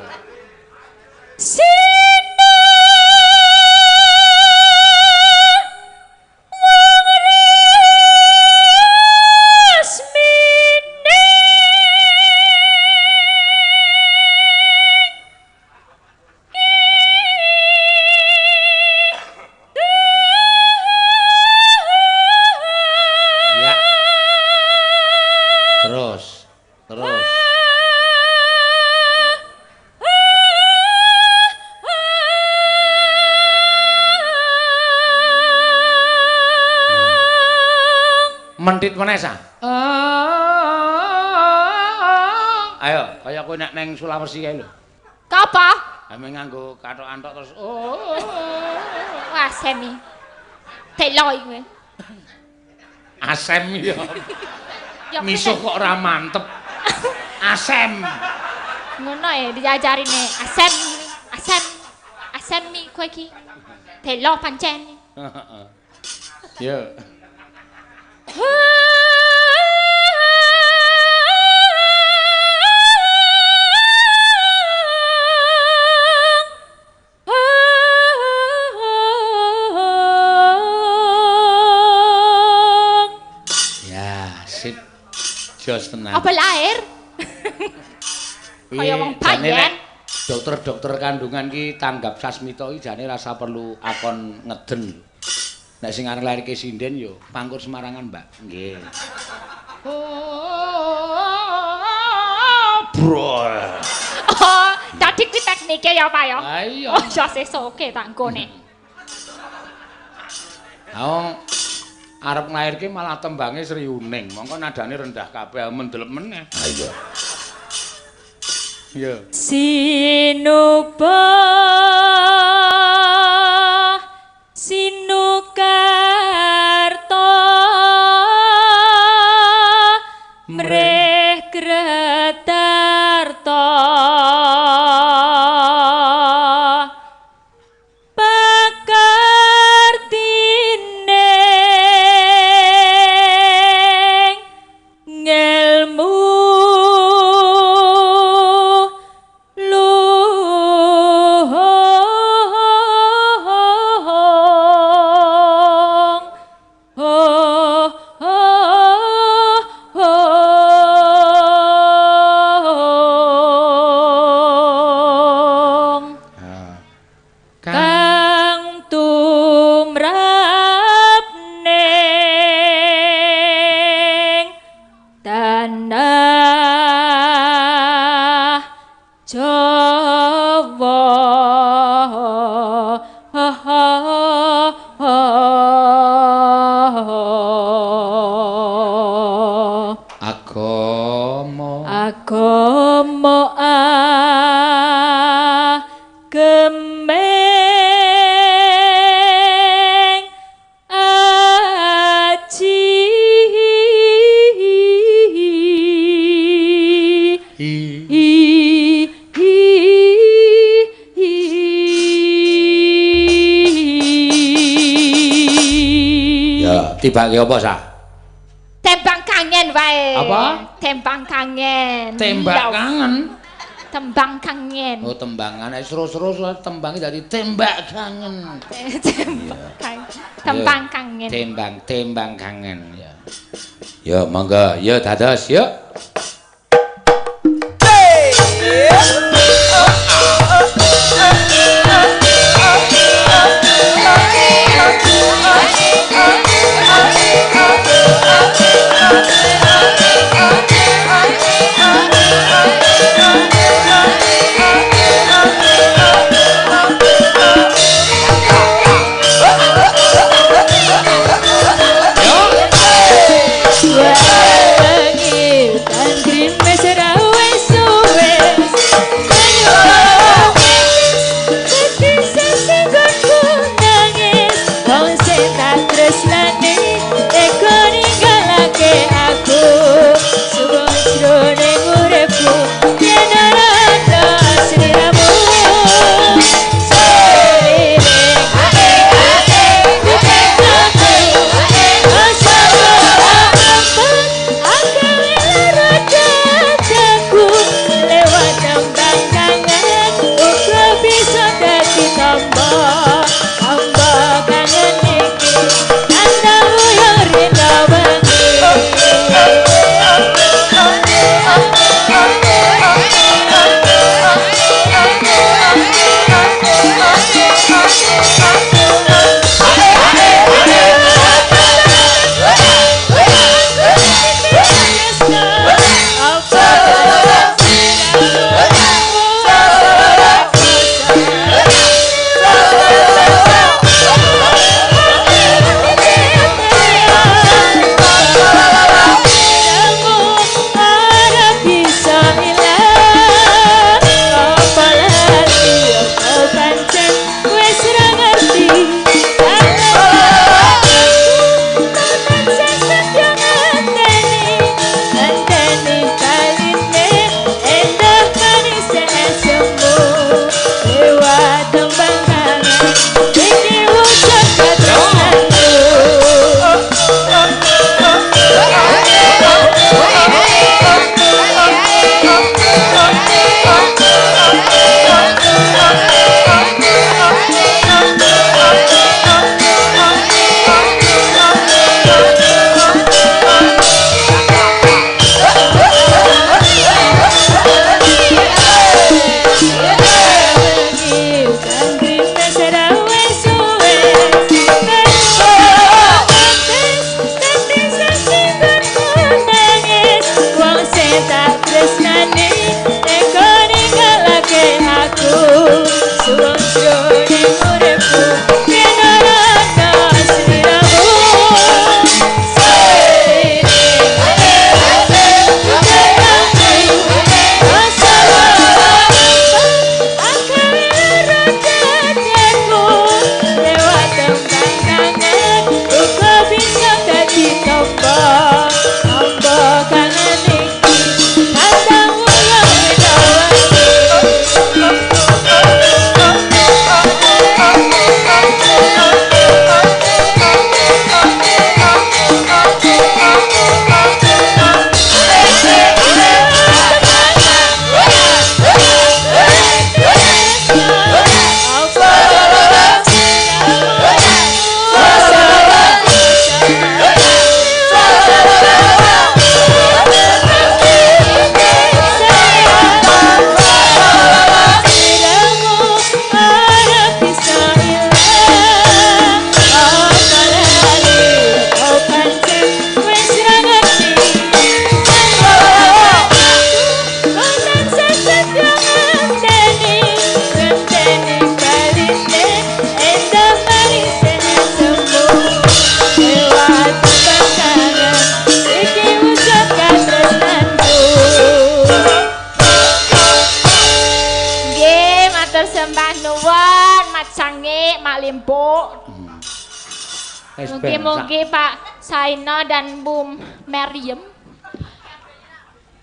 Mentit meneh sa. Ayo, kaya kowe nek neng Sulawesi kae lho. Apa? Ame nganggo kathok antok terus. Wah, semi. Telo kowe. Asem ya. Misuh kok ora mantep. Asem. Ngono ya diajarine asem, asem. Asem mi kowe iki. Telo pancen. Heeh. Yo. Ya, sip. Jos tenan. Apa lahir? Kaya wong payen. Dokter-dokter kandungan ki tanggap sasmita iki jane rasa perlu akon ngeden. Nek sing arep lairke sinden yo pangkur Semarangan, Mbak. Nggih. Bro. Oh, dadi kuwi teknike ya, Pak ya. Ha iya. Oh, ya sesuk oke tak nggone. Ha wong arep nglairke malah tembange Sri Uning. Mongko nadane rendah kabeh mendelep meneh. Ha iya. Iya. Sinuba sinukarta mreh kretarta pakartine ngelmu luhur. Tibake apa, Sah? Tembang kangen wae. Apa? Tembang kangen. Tembak kangen. Tembang kangen. Oh, tembangan. Seru-seru tembangnya dari tembak kangen. Tembang kangen. Tembang kangen. Tembang kangen ya. Ya, monggo. Ya dados, yuk. Mugi-mugi Pak Saino dan Bu Maryam.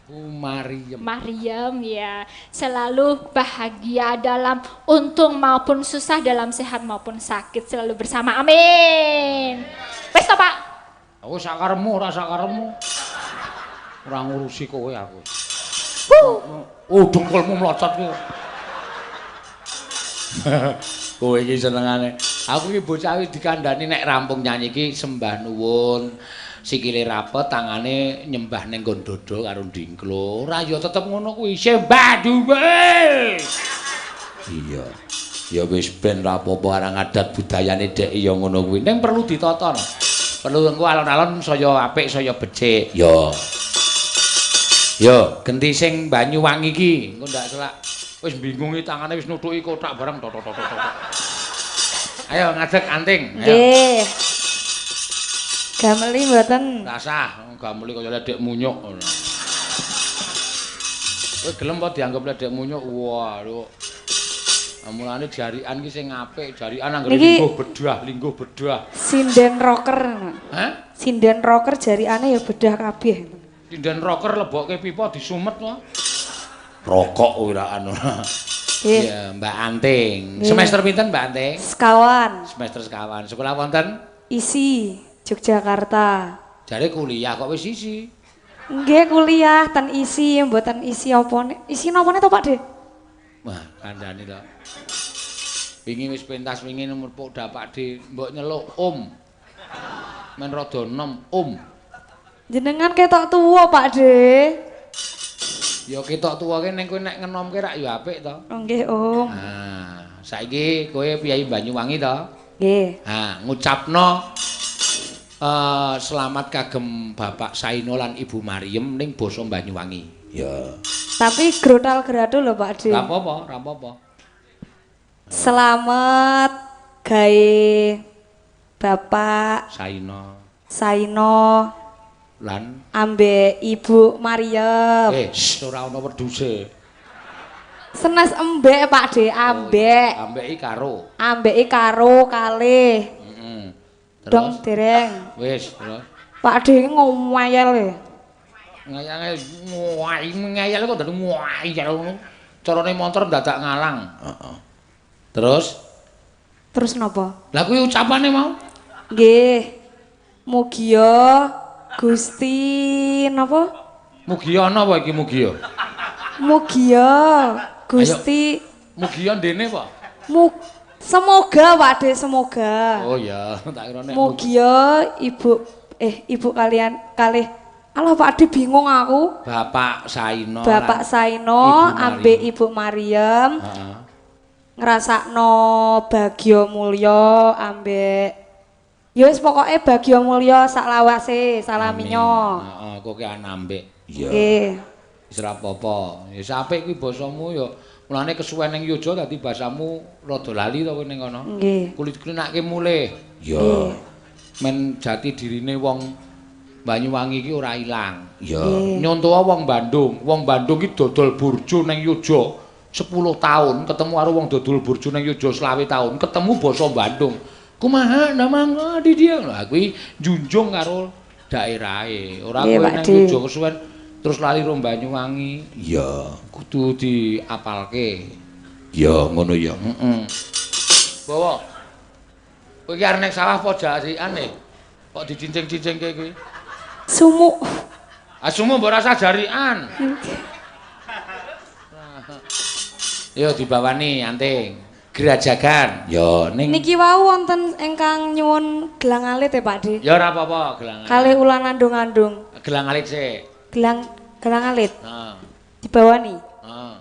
Bu Maryam. Maryam ya, selalu bahagia dalam untung maupun susah, dalam sehat maupun sakit, selalu bersama. Amin. Wes toh, Pak? Aku sakarepmu ora sakarepmu. Ora ngurusi kowe aku. Oh, dengkulmu mlocot kuwi. Kowe iki senengane. Aku iki bocah iki dikandhani nek rampung nyanyi iki sembah nuwun. Sikile rapet, tangane nyembah ning nggon dada karo ndingklo. Ora ya tetep ngono kuwi, sembah duwe. Iya. Ya wis ben ra apa-apa arang adat budayane dhek ya ngono kuwi. Ning perlu ditata. Perlu engko alon-alon saya apik, saya becik. Ya. Yo, genti sing Banyuwangi iki, engko ndak selak wis bingungi tangane wis nutuki kothak bareng tok tok tok tok. Ayo ngadeg anting. Nggih. Gameli mboten? Rasah, gameli kaya ledek munyuk ngono. Kowe gelem apa dianggep ledek munyuk? Wah, lho. Mulane jarikan ki sing apik, jarikan anggere lingguh bedah, lingguh bedah. Sinden rocker. Hah? Sinden rocker jarikane ya bedah kabeh. Sinden rocker lebokke pipa disumet to. Rokok wiraan ora. Iya, Mbak Anting. Semester pinten Mbak Anting? Sekawan. Semester sekawan. Sekolah wonten? ISI, Yogyakarta. Jare kuliah kok wis isi. Nggih kuliah ten ISI, mboten isi opone. Isi nopone to Pak De? Wah, kandhane to. Wingi wis pentas wingi nomor pok Pak De, mbok nyeluk Om. Men rada enom Om. Jenengan ketok tuwa Pak De. Ya ketok tuwa ki ning kowe nek ngenomke rak ya apik to. Nggih, Om. Nah, saiki kowe piyayi Banyuwangi to? Nggih. Ha, ngucapno selamat kagem Bapak Saino lan Ibu Mariem ning basa Banyuwangi. Ya. Tapi grotal grado lho Pak De. Ora apa-apa, ora apa-apa. Selamat gawe Bapak Saino. Saino lan ambek Ibu Mariem. Ora ana wedhuse. Senes embek Pak De, ambek. Oh, ambeki karo. Ambeki karo kalih. Heeh. Dong dereng. Wis, terus. Pak De ngomel e. Ngayal kok dadi ngayal ngono. Carane montor dadak ngalang. Heeh. Terus? Terus napa? Lah kuwi ucapane mau? Nggih. Mugia Gusti napa? Mugia ana apa iki mugia? Mugia Gusti. Mugia ndene apa? Semoga Pak De, semoga. Oh ya, tak kira nek mugia ibu ibu kalian kalih. Alah Pak De bingung aku. Bapak Saino. Bapak Saino ambek Ibu Mariem. Heeh. Ngrasakno bagya mulya ambek ya wis pokoke bagya mulya sak lawase, salaminyo. Heeh, kok ki anambek. Iya. Nggih. Wis ora apa-apa. Ya apik kuwi basamu ya. Mulane kesuwen ning Yogya dadi basamu rada lali to kowe ning kono. Nggih. Kulit-kulinake mulih. Iya. Men jati dirine wong Banyuwangi iki ora ilang. Iya. Nyontoh wong Bandung. Wong Bandung iki dodol burjo ning Yogya 10 tahun, ketemu karo wong dodol burjo ning Yogya 20 tahun, ketemu basa Bandung. Kumaha namang di dia. Lah kuwi njunjung karo daerahe. Ora kowe nang Yogya kesuwen terus lali ro Banyuwangi. Iya, kudu diapalke. Ya ngono ya. Heeh. Bawa. Kowe iki arep ning sawah apa jarikan e? Kok dicincing-cincingke kuwi? Sumuk. Ah sumuk mbok rasa jarikan. Yo dibawani anting. Grajagan. Ya ning niki wau wonten ingkang nyuwun gelang alit ya Pak De. Ya ora apa-apa gelang alit. Kalih ulan andung-andung. Gelang alit sik. Gelang alit. Heeh. Dibawani. Heeh.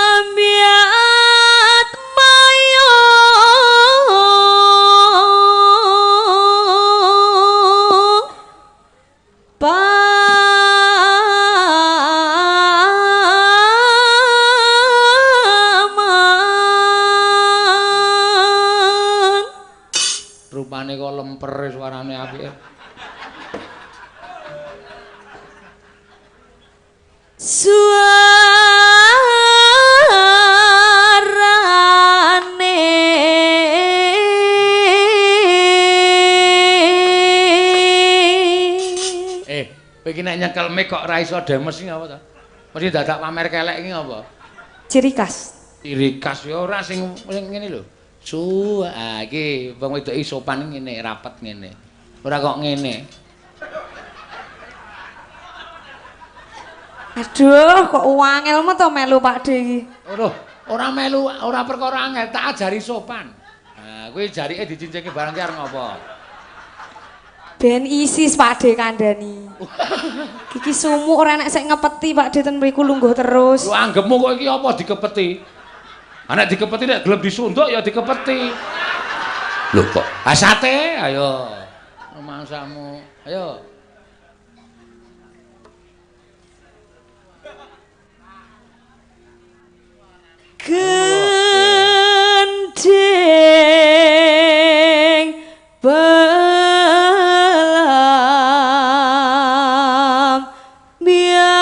Mamiat mayo paman. Rupane kok lemper suarane apike. Suarane kowe iki nek nyekel mic kok ora iso demes iki apa to? Mesti dadak pamer kelek iki apa? Ciri khas. Ciri khas ya ora sing ngene lho. Su, ah iki wong wedok iki sopan ngene, rapet ngene. Ora kok ngene. Aduh, kok wangelmu to melu Pak De iki. Aduh, ora melu, ora perkara angel, tak ajari sopan. Nah, kuwi jarike dicincingke barang ki arep ngopo? Ben isis Pak De kandhani. Iki sumuk ora enek sik ngepeti Pak De ten mriku lungguh terus. Lho anggepmu kok iki apa dikepeti? Nek dikepeti nek gelem disunduk ya dikepeti. Lho kok sate ayo. Mangsamu. Ayo. Gending belam biangan.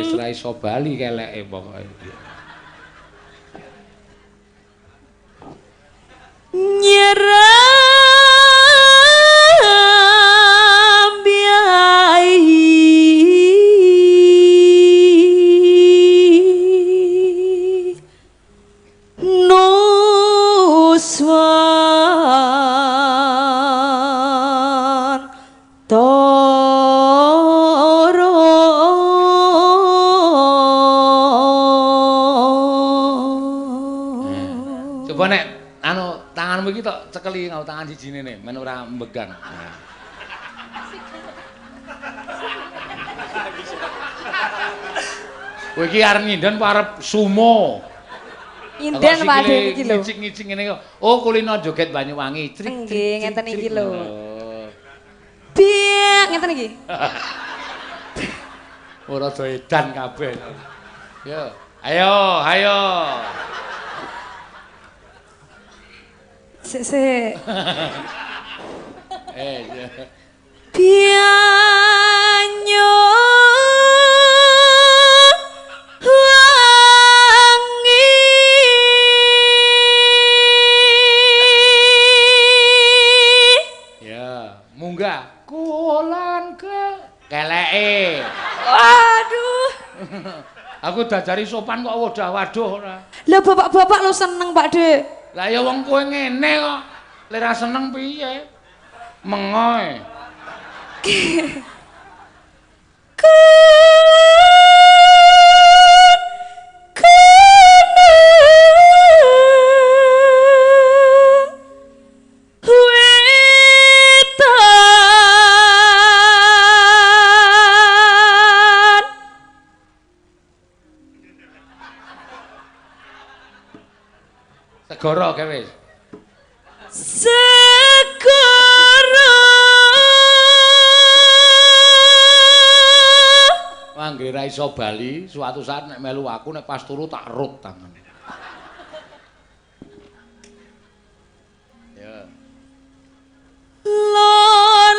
Wis ra iso bali keleke pokoke. Nyeram biai nuswan toro. Coba nek anu tanganmu iki tok cekeli ngau tangan sijine ne men ora mbegang. Nah. Kowe iki arep nyinden apa arep sumo? Nyinden Pak De iki lho. Ngicing-ngicing ngene kok. Oh, kulino joget Banyuwangi. Crik, Nggih, ngeten iki lho. Oh. Biak ngeten iki. Ora do edan kabeh. Yo, ayo, ayo. Sik sik. Eh, iya. Banyu wangi Ya, munggah kulan ke keleke. Waduh. Aku diajari sopan kok wadah waduh ora. Lah bapak-bapak lo seneng Pak De. Lah ya wong kowe ngene kok. Lek ra seneng piye? Mengoe. Wetan Segara ke wis. Segara Mangge ra iso bali, suatu saat nek melu aku nek pas turu tak rut tangan. Ya. Lor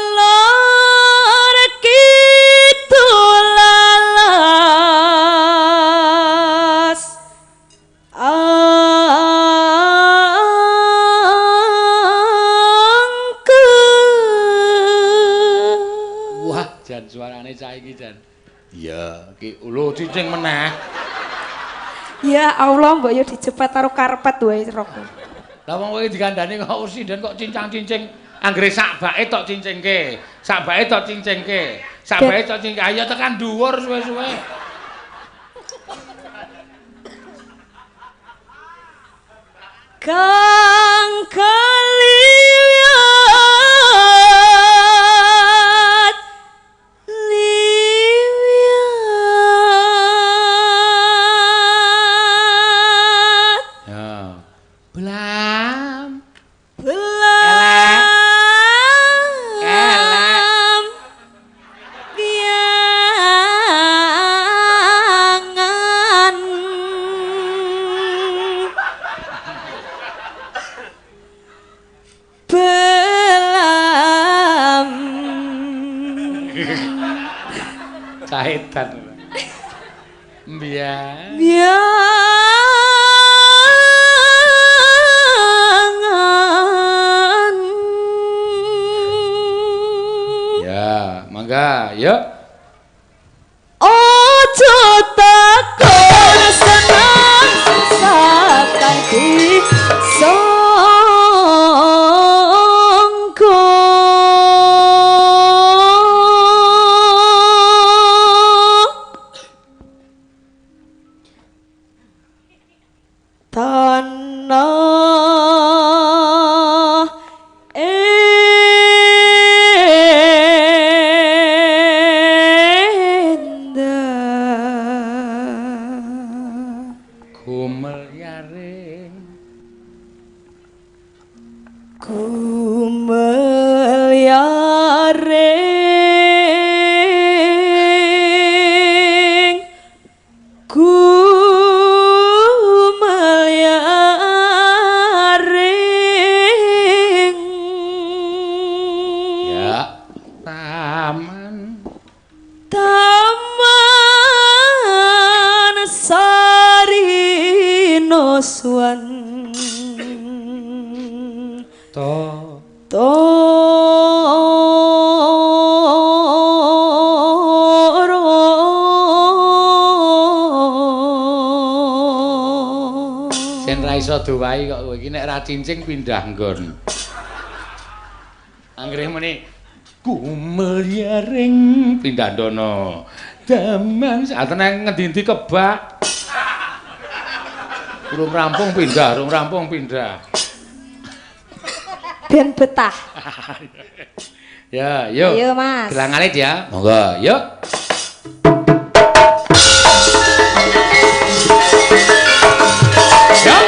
kidul lalas angke. Wah, jan suarane cah iki jan. Iya, iki lho cicing meneh. Ya Allah, mbok yo dijepet karo karpet wae rokku. Lah wong kowe dikandani kok sinden kok cincang-cincing. Anggere sak bake tok cincingke, sak bake tok cincingke, sak bake tok cincingke. Ayo tekan dhuwur suwe-suwe. Kang kaliwat liwat Ya. Belam. belam Elek. biangan belam Cahitan. Mbiyen. Biangan. Ya, mangga, yuk. Tanah endah Gumel yaring Gumel yaring Gumel yaring Ya taman Taman Sarinoswan to Toro Sen ra iso dowahi kok kowe iki nek ra cincing pindah nggon. Anggere muni gumel yaring pindah ndono. Daman atene ngendi-endi kebak. Urung rampung pindah, urung rampung pindah. Ben betah. Ya, yuk. Ayo, Mas. Gelang alit ya. Monggo, yuk. Yuk.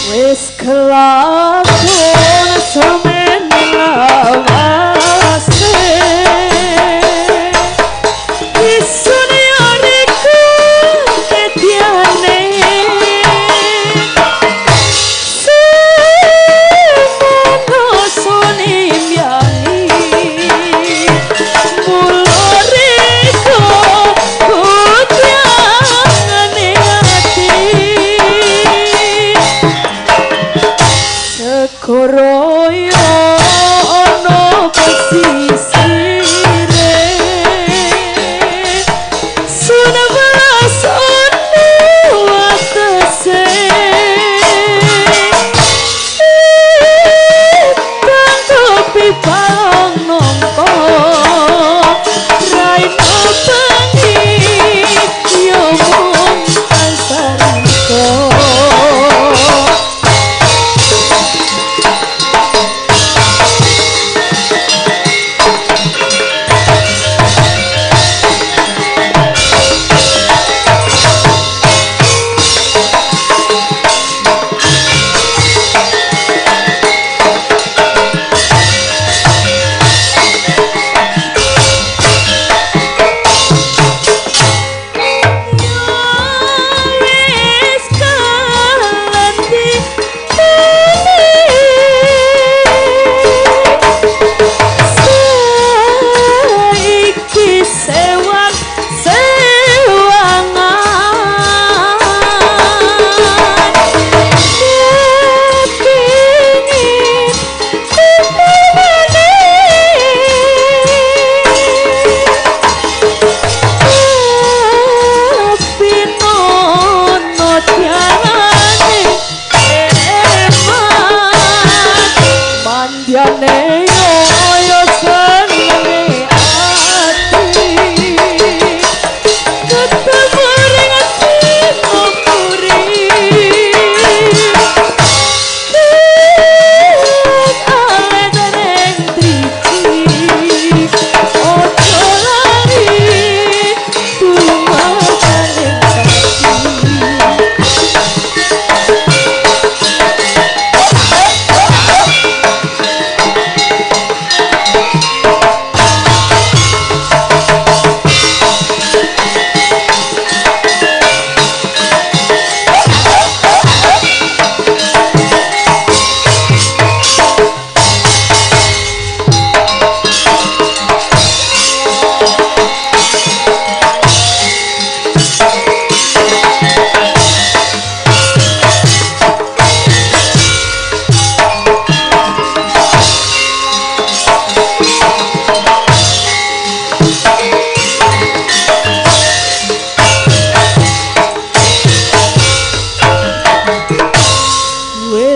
Wis kelakon semene lawase Isun yariku ketiane Semono suni myangi Muloriko kutyangane ati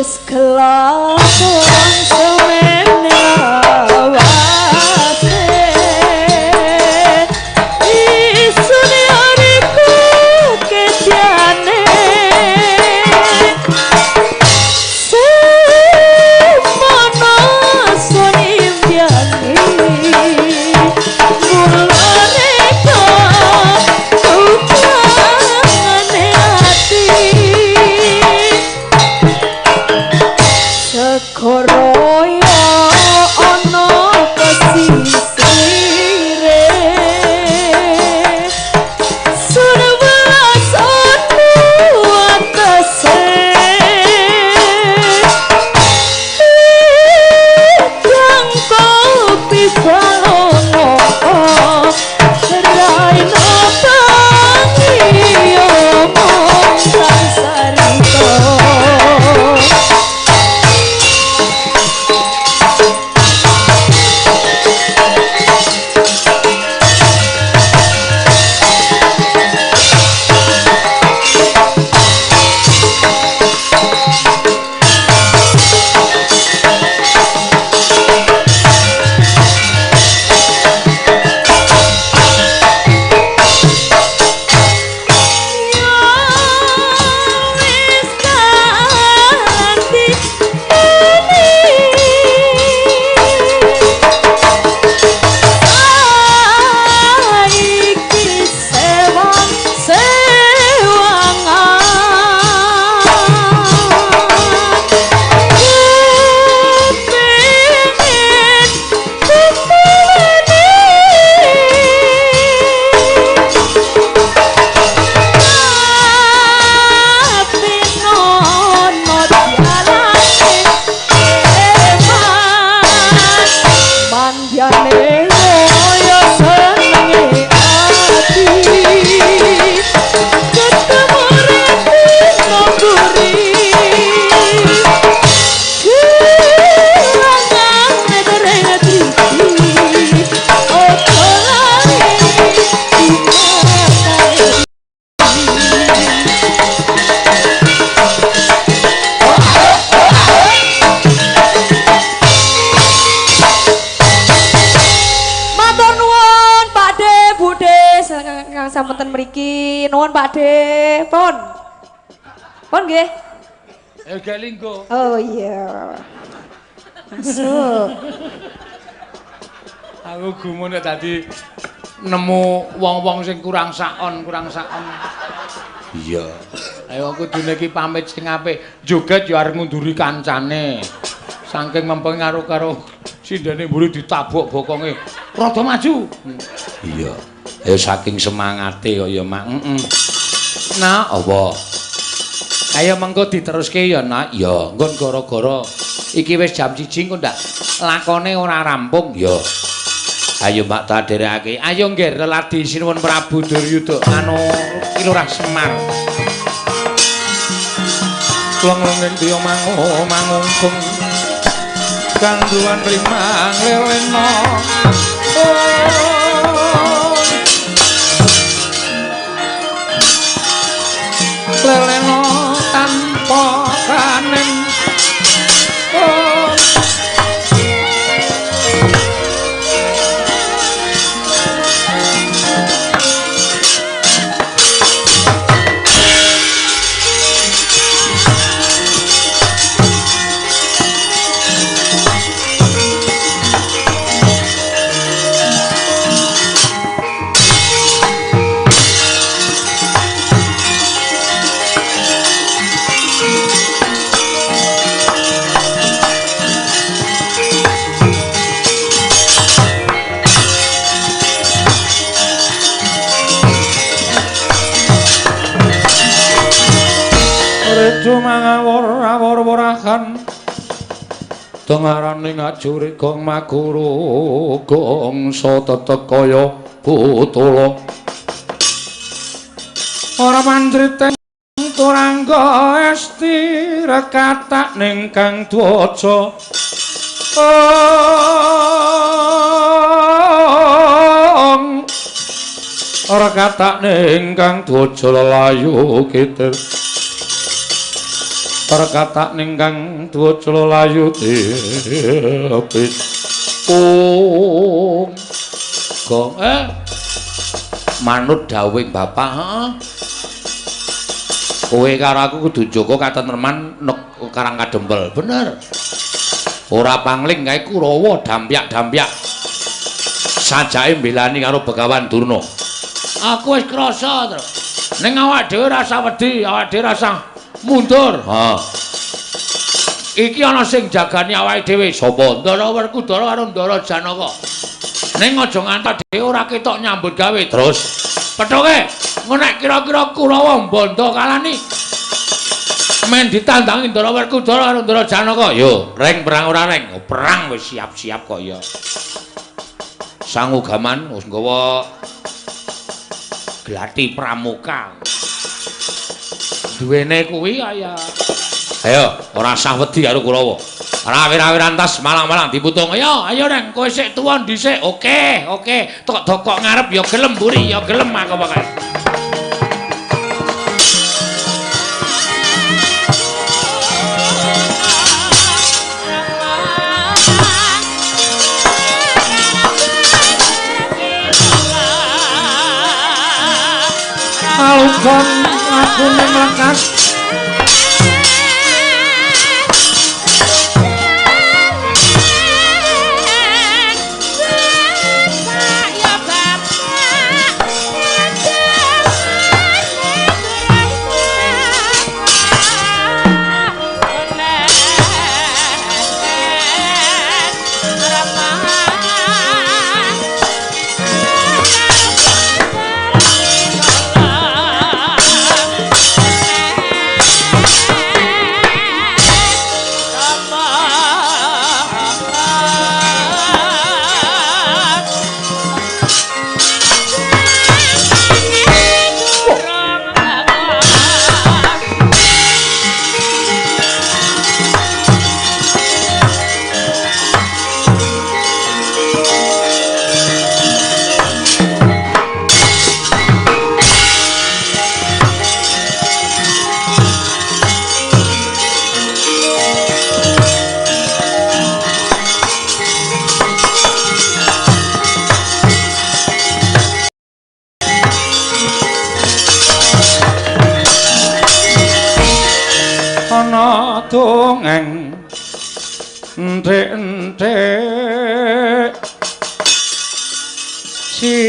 Wis kelakon semene lawase isune ariku kediane semono suni impiane mulane tukangane ati Sekoroyo ana pesisire Surwelas ono atase Kang kopi balongo Raina tangi omong sangsarita. Wis ganti saiki sewang sewangan kepengin kumpulane tapi nono dialane eman mandyane yo senenge ati ketemu retno mburi kelangan dereng driji ojo lali ingatane. Matur nuwun Pak De, Bu De, kang sampun ten mriki. Nuwun Pak De, pun. Pun nggih. Ayo gak linggo. Oh iya. Masuk. Aku gumun nek dadi nemu wong-wong sing kurang sakon, kurang sakon. Iya. Ayo kudune iki pamit sing apik. Joget ya arep ngunduri kancane. Saking mempeng karo karo sindene mburi ditabuk bokonge. Rada maju. Iya. Ayo saking semangate kok ya, Mak. Heeh. Nah, apa? Ayo mengko diteruske ya, Nak. Ya, nggon gara-gara iki wis jam 1 engko ndak lakone ora rampung ya. Ayo Mbak tak dherekake. Ayo nggih leladi sinuwun Prabu Duryuda anu Ki Lurah Semar. Klong-klong diya mangu mangungkung. Kanduan rimang lelena. Lelena tanpa kanen. Rejo mangawur awur wurahan tengarane ngajuri gong maguru gongso tetek kaya putula ora mandrite turangga esti rekatak ning kang dwaja ora katak ning kang dwaja lelayu kitir. Perkatak ningkang dwacala layu tepit. Ung. Gong manut dawuhing bapak, heeh. Kowe karo aku kudu njaga katentreman nek Karang Kadempel. Bener. Ora pangling kae Kurawa dampyak-dampyak. Sajake mbelani karo Begawan Durna. Aku wis krasa, Tru. Ning awak dhewe rasa wedi, awak dhewe rasa mundur. Ha. Iki ana sing jagani awake dhewe. Sapa? Ndara Werkudara karo Ndara Janaka. Ning aja ngantos dhewe ora ketok nyambut gawe. Terus pethuke engko nek kira-kira Kurawa mbondo kalani men ditandangi Ndara Werkudara karo Ndara Janaka. Yo, reng perang ora reng? Oh, perang wis siap-siap kok ya. Sangu gaman wis nggawa glati pramuka. Duwene kuwi kaya. Ayo, ora usah wedi karo Kurawa. Rawir-rawiran tas malang-malang diputung. Ayo, ayo reng, kowe sik tuwa dhisik. Oke, oke. Tok dokok ngarep ya gelem mburi, ya gelem aku pokoke. Alukon aku ning lekas. Dongeng enthik-enthik si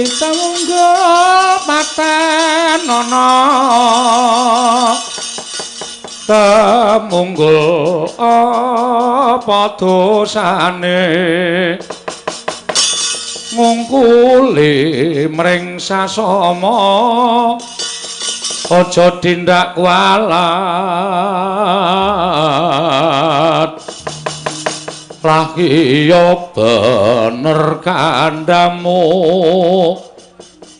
tangga paten ana temunggul apa dosane ngungkuli mring sasama aja tindak kualat lah iya bener kandhamu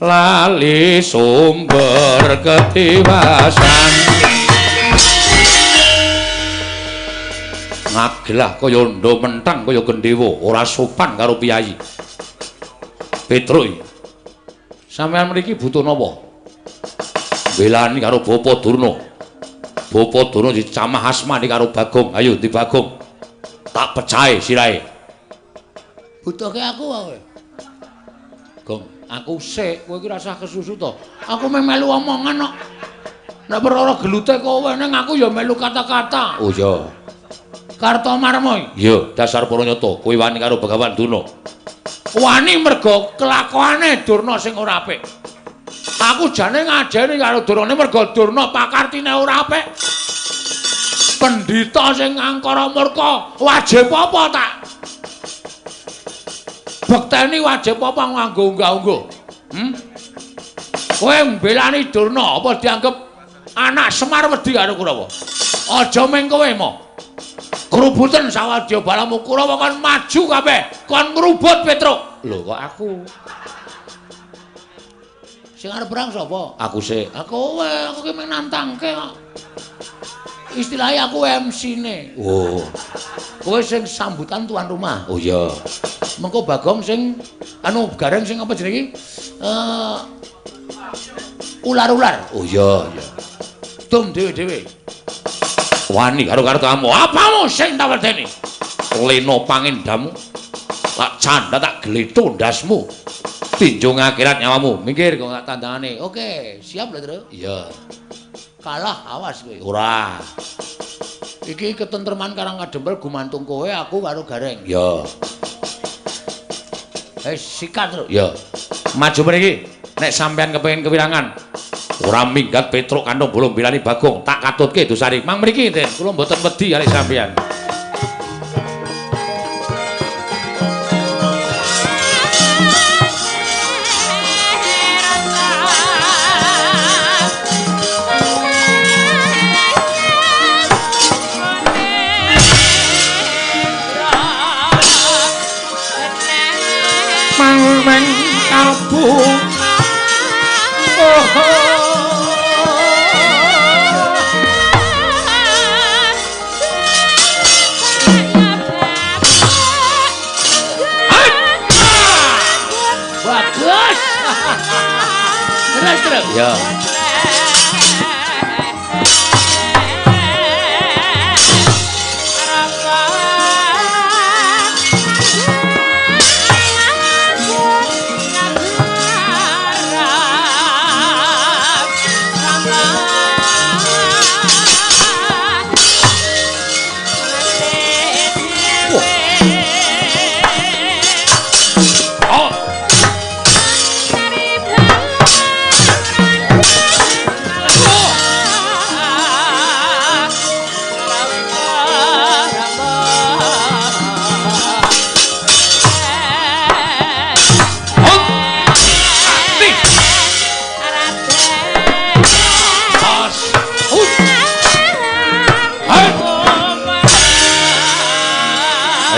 lali sumber ketiwasan ngagelah kaya ndha mentang kaya gendhewa ora sopan karo piyayi Petruk. Sampeyan mriki butuh napa? Belani karo Bapa Durna. Bapa Durna dicamah asmane karo Bagong. Ayo ndi Bagong? Tak pecahe sirahe. Butuhke aku wae. Gong, aku sik, kowe iki rasah kesusu to. Aku meh melu omongan kok. Nek perkara gelute kowe ning aku ya melu kata-kata. Oh iya. Kartomarma. Iya, dasar para nyata, kowe wani karo Begawan Durna. Wani mergo kelakuane Durna sing ora apik. Aku jane ngajeni karo Durna mergo Durna pakartine ora apik. Pendhita sing angkara murka, wajib apa tak bekteni wajib apa nganggo unggah-ungguh? Kowe mbelani Durna apa dianggep anak Semar wedi karo Kurawa? Aja ming kowe mo. Krubuten sawadya balamu Kurawa kon maju kabeh, kon ngrubut Petruk. Lho kok aku? Sing arep perang sapa? Aku sik. Aku kowe, aku ki mung nantangke kok. Istilahnya aku MC-ne. Oh. Kowe sing sambutan tuan rumah. Oh iya. Mengko Bagong sing anu Gareng sing apa jenenge? Ular-ular. Oh iya, iya. Dum dhewe-dhewe. Wani karo kartamu. Apamu sing tak wedeni? Lena pangendamu. Tak candha tak gletho ndasmu. Tinjung akhirat nyawamu. Minggir kok tak tandangane. Oke, siap lho, Tru. Iya. Kalah awas kowe. Ora. Iki ketentreman Karang Kadempel gumantung kowe, aku karo Gareng. Iya. Sikat, Tru. Iya. Maju mriki. Nek sampean kepengin kewirangan, ora minggat Petruk kantung bolong bilani Bagong, tak katutke dosane. Mang mriki, Den, kula mboten wedi kali sampean. Mang kalbu. Bagus. Terus terus. Ya.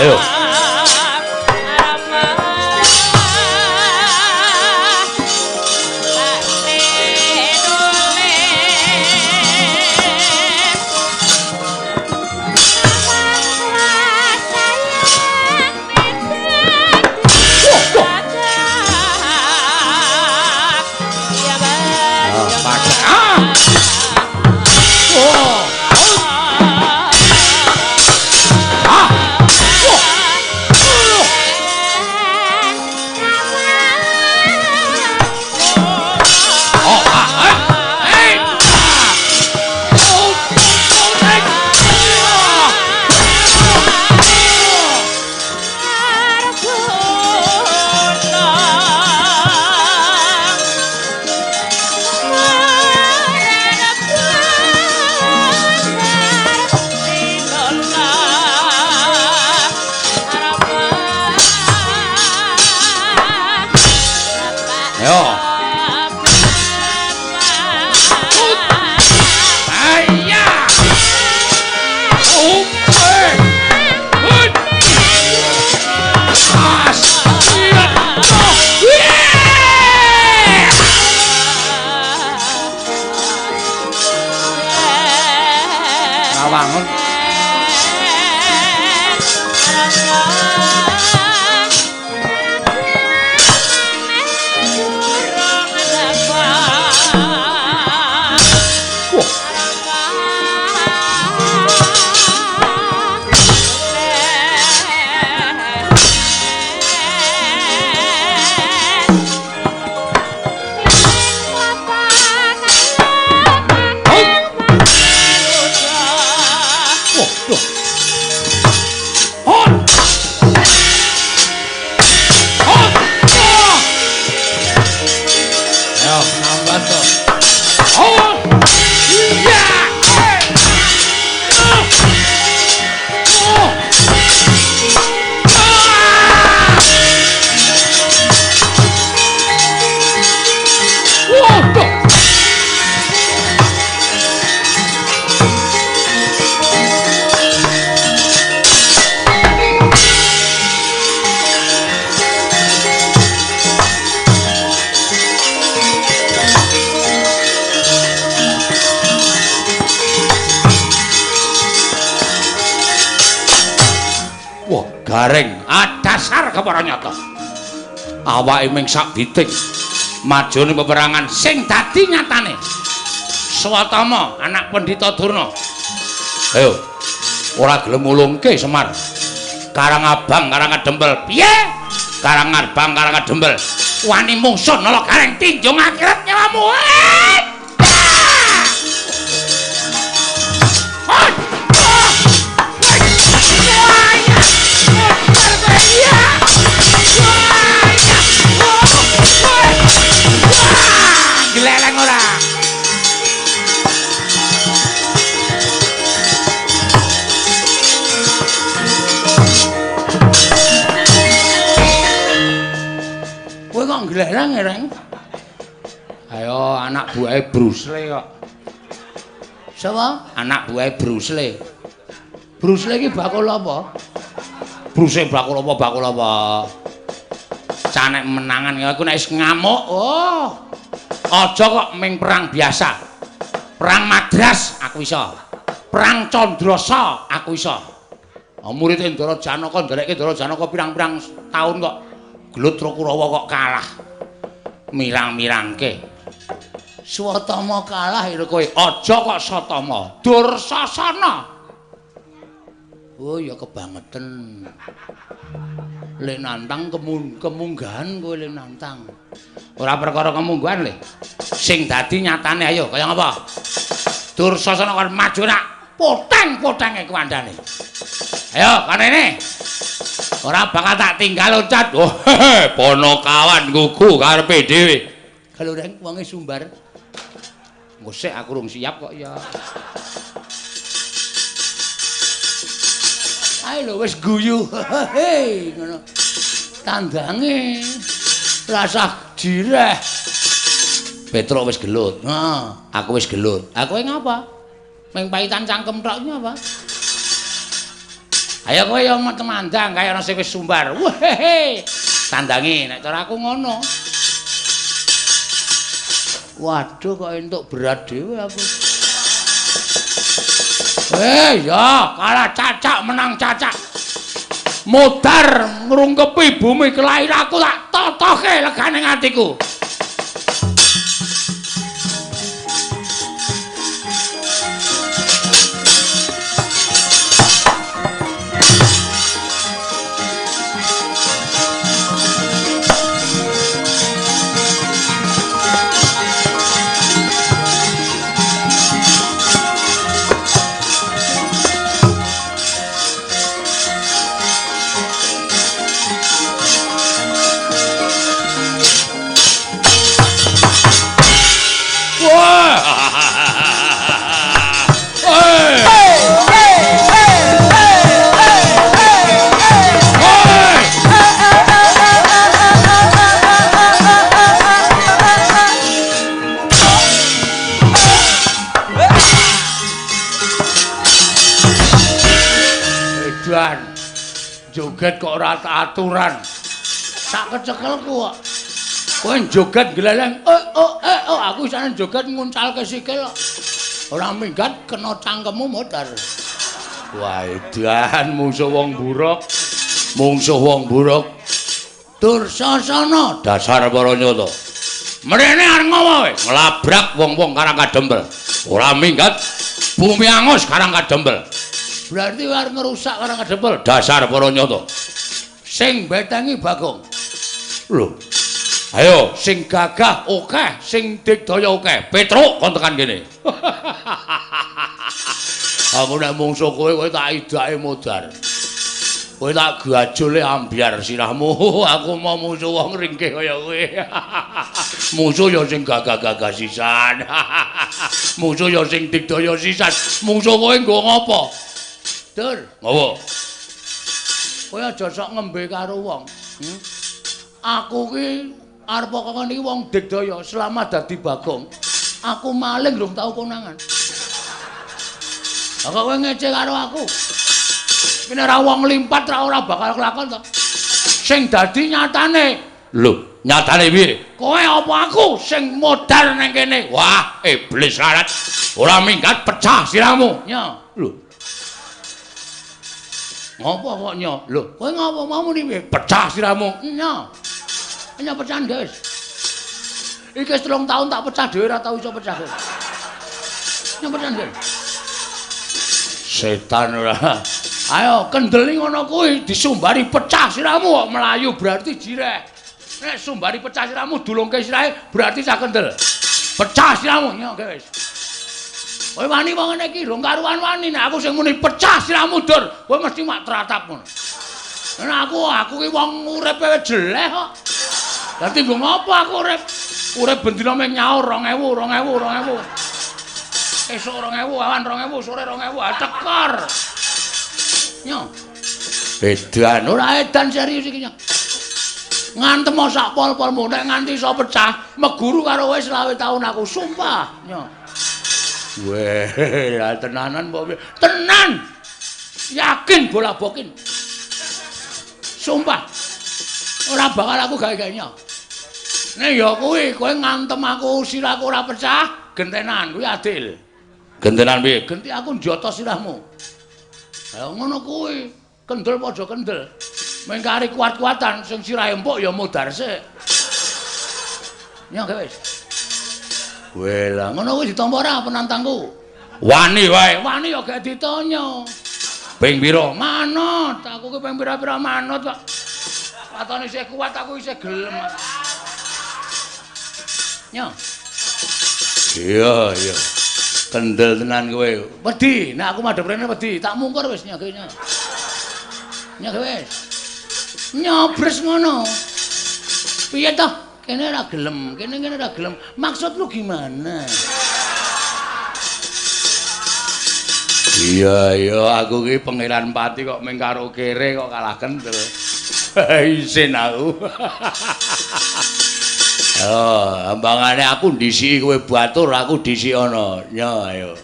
Ayo. Gareng, dasar kepara nyata. Awake ming sak biting majone peperangan sing dadi nyatane. Swatama anak Pendhita Durna Ayo. Ora gelem ngulungke Semar. Karang Abang, Karang Kadempel. Piye? Karang Abang, Karang Kadempel. Wani mungsuh Nala Gareng tinjung akhirat nyawamu. Gleleng ora. Kowe kok gleleng, Reng? Ayo anak buahe Bruce Lee kok. Sapa? Anak buahe Bruce Lee. Bruce Lee iki bakul apa? Bruce Lee bakul apa? Bakul apa? Canek menangan aku nek wis ngamuk, oh. Aja kok ming perang biasa. Perang Madras aku iso. Perang Candrasa aku iso. Oh, murid Ndara Janaka nderekke Ndara Janaka pirang-pirang taun kok gelut karo Kurawa kok kalah. Mirang-mirangke. Swatama kalah ira kowe. Aja kok Satama. Dursasana. Oh ya kebangeten. Le nantang kemunggahan kowe le nantang. Ora perkara kemunggahan le. Sing dadi nyatane ayo kaya ngapa? Dursasana kon maju nak poteng-potenge kuwandane. Ayo kon rene. Ora bakal tak tinggal loncat. Oh, ponokawan gugu karepe dhewe. Kalau reng wonge sumbar. Ngosek aku rung siap kok ya. Ayo lho wis guyu. Hei ngono. Tandange rasah direh. Petruk wis gelut. Heeh, aku wis gelut. Aku ngapa? Ming paitan cangkem tok ngapa? Ayo kowe ya temandang kaya ana sing wis sumbar. Wehehe. Tandange nek cara aku ngono. Waduh kok entuk berat dhewe aku. Ya, kalah cacak menang cacak. Modar ngrungkepi bumi kelahiranku tak totoke legane atiku. Joget kok ora aturan. Sak kecekelku kok. Kowe joget gleleng, oh, aku isane joget nguncalke sikil kok. Ora minggat kena cangkemmu modar. Wah, edan mungsuh wong buruk. Mungsuh wong buruk. Dursasana dasar para nyata. Mrene arep ngopo kowe? Nglabrak wong-wong Karang Kadempel. Ora minggat bumi angus Karang Kadempel. Berarti arep ngerusak Karang Kadempel dasar para nyata. Sing betengi Bagong. Lho. Ayo sing gagah akeh, sing digdaya akeh. Petruk kon tekan kene. Aku nek mungsuh kowe, kowe tak idake modar. Kowe tak gajole ambyar sirahmu. Aku mau mungsuh wong ringkih kaya kowe. Mungsuh ya sing gagah-gagah sisan. Mungsuh ya sing digdaya sisan. Mungsuh kowe nggo ngopo? Dur, ngopo? Kowe aja sok ngembe karo wong. Aku ki arep kok niki wong digdaya selama dadi Bagong. Aku maling rung tau konangan. Lah kok kowe ngece karo aku? Kene ora wong limpat ora bakal kelakon to. Sing dadi nyatane. Lho, nyatane piye? Kowe apa aku sing modar nang kene? Wah, iblis larat. Ora minggat pecah sirahmu. Nya. Lho. Ngopo kok nya? Lho, kowe ngopo mau muni piye? Pecah sirahmu. Nya. Nya pecahan, guys. Iki wis 3 tahun tak pecah dhewe ora tau iso pecah. Nya pecahan, guys. Setan ora. Ayo kendeli ngono kuwi disumbari pecah sirahmu kok mlayu berarti jireh. Nek sumbari pecah sirahmu dulungke sirahe berarti cah kendel. Pecah sirahmu yo wis. Kowe wani wong ngene iki rong karuan wani nek aku sing muni pecah sirahmu dur, kowe mesti mak tratap ngono. Nek aku ki wong uripe jeleh kok. Dadi nggo ngopo aku urip? Urip bendina mung nyaur 2000, 2000, 2000. Esuk 2000, awan 2000, sore 2000, tekor. Nyo. Edan ora edan serius iki nyo. Ngantem sak pol-polmu nek nganti iso pecah, meguru karo kowe 25 taun aku sumpah. Nyo. Weh, lah tenanan mbok. Tenan. Yakin bola bokin. Sumpah. Ora bakal aku gawe-gawe nyo. Nek ya kuwi kowe ngantem aku sirahku ora pecah, gentenan kuwi adil. Gentenan piye? Genti aku njoto sirahmu. Ha ngono kuwi, kendel padha kendel. Mengkari kuat-kuatan sing sirahe empuk ya modar sik. Nyo wis. Weh lah ngono kuwi ditampa ora penantangku? Wani wae, wani ya gak ditanya. Ping pira? Manut, aku ki ping pira-pira manut kok. Watone isih kuat aku isih gelem. Nyo. Iya, iya. Kendel tenan kowe. Wedi, nek aku madhep rene wedi, tak mungkur wis nyo nyo. Nyo wis. Nyobres ngono. Piye toh? Kene ora gelem, kene kene ora gelem. Maksud lu gimana? Iya, iya, aku ki Pangeran Pati kok mung karo kere kok kalah kendel. Isin aku. Oh, ambangane aku ndisiki kowe batur, aku dhisik ana. Nyo, ayo.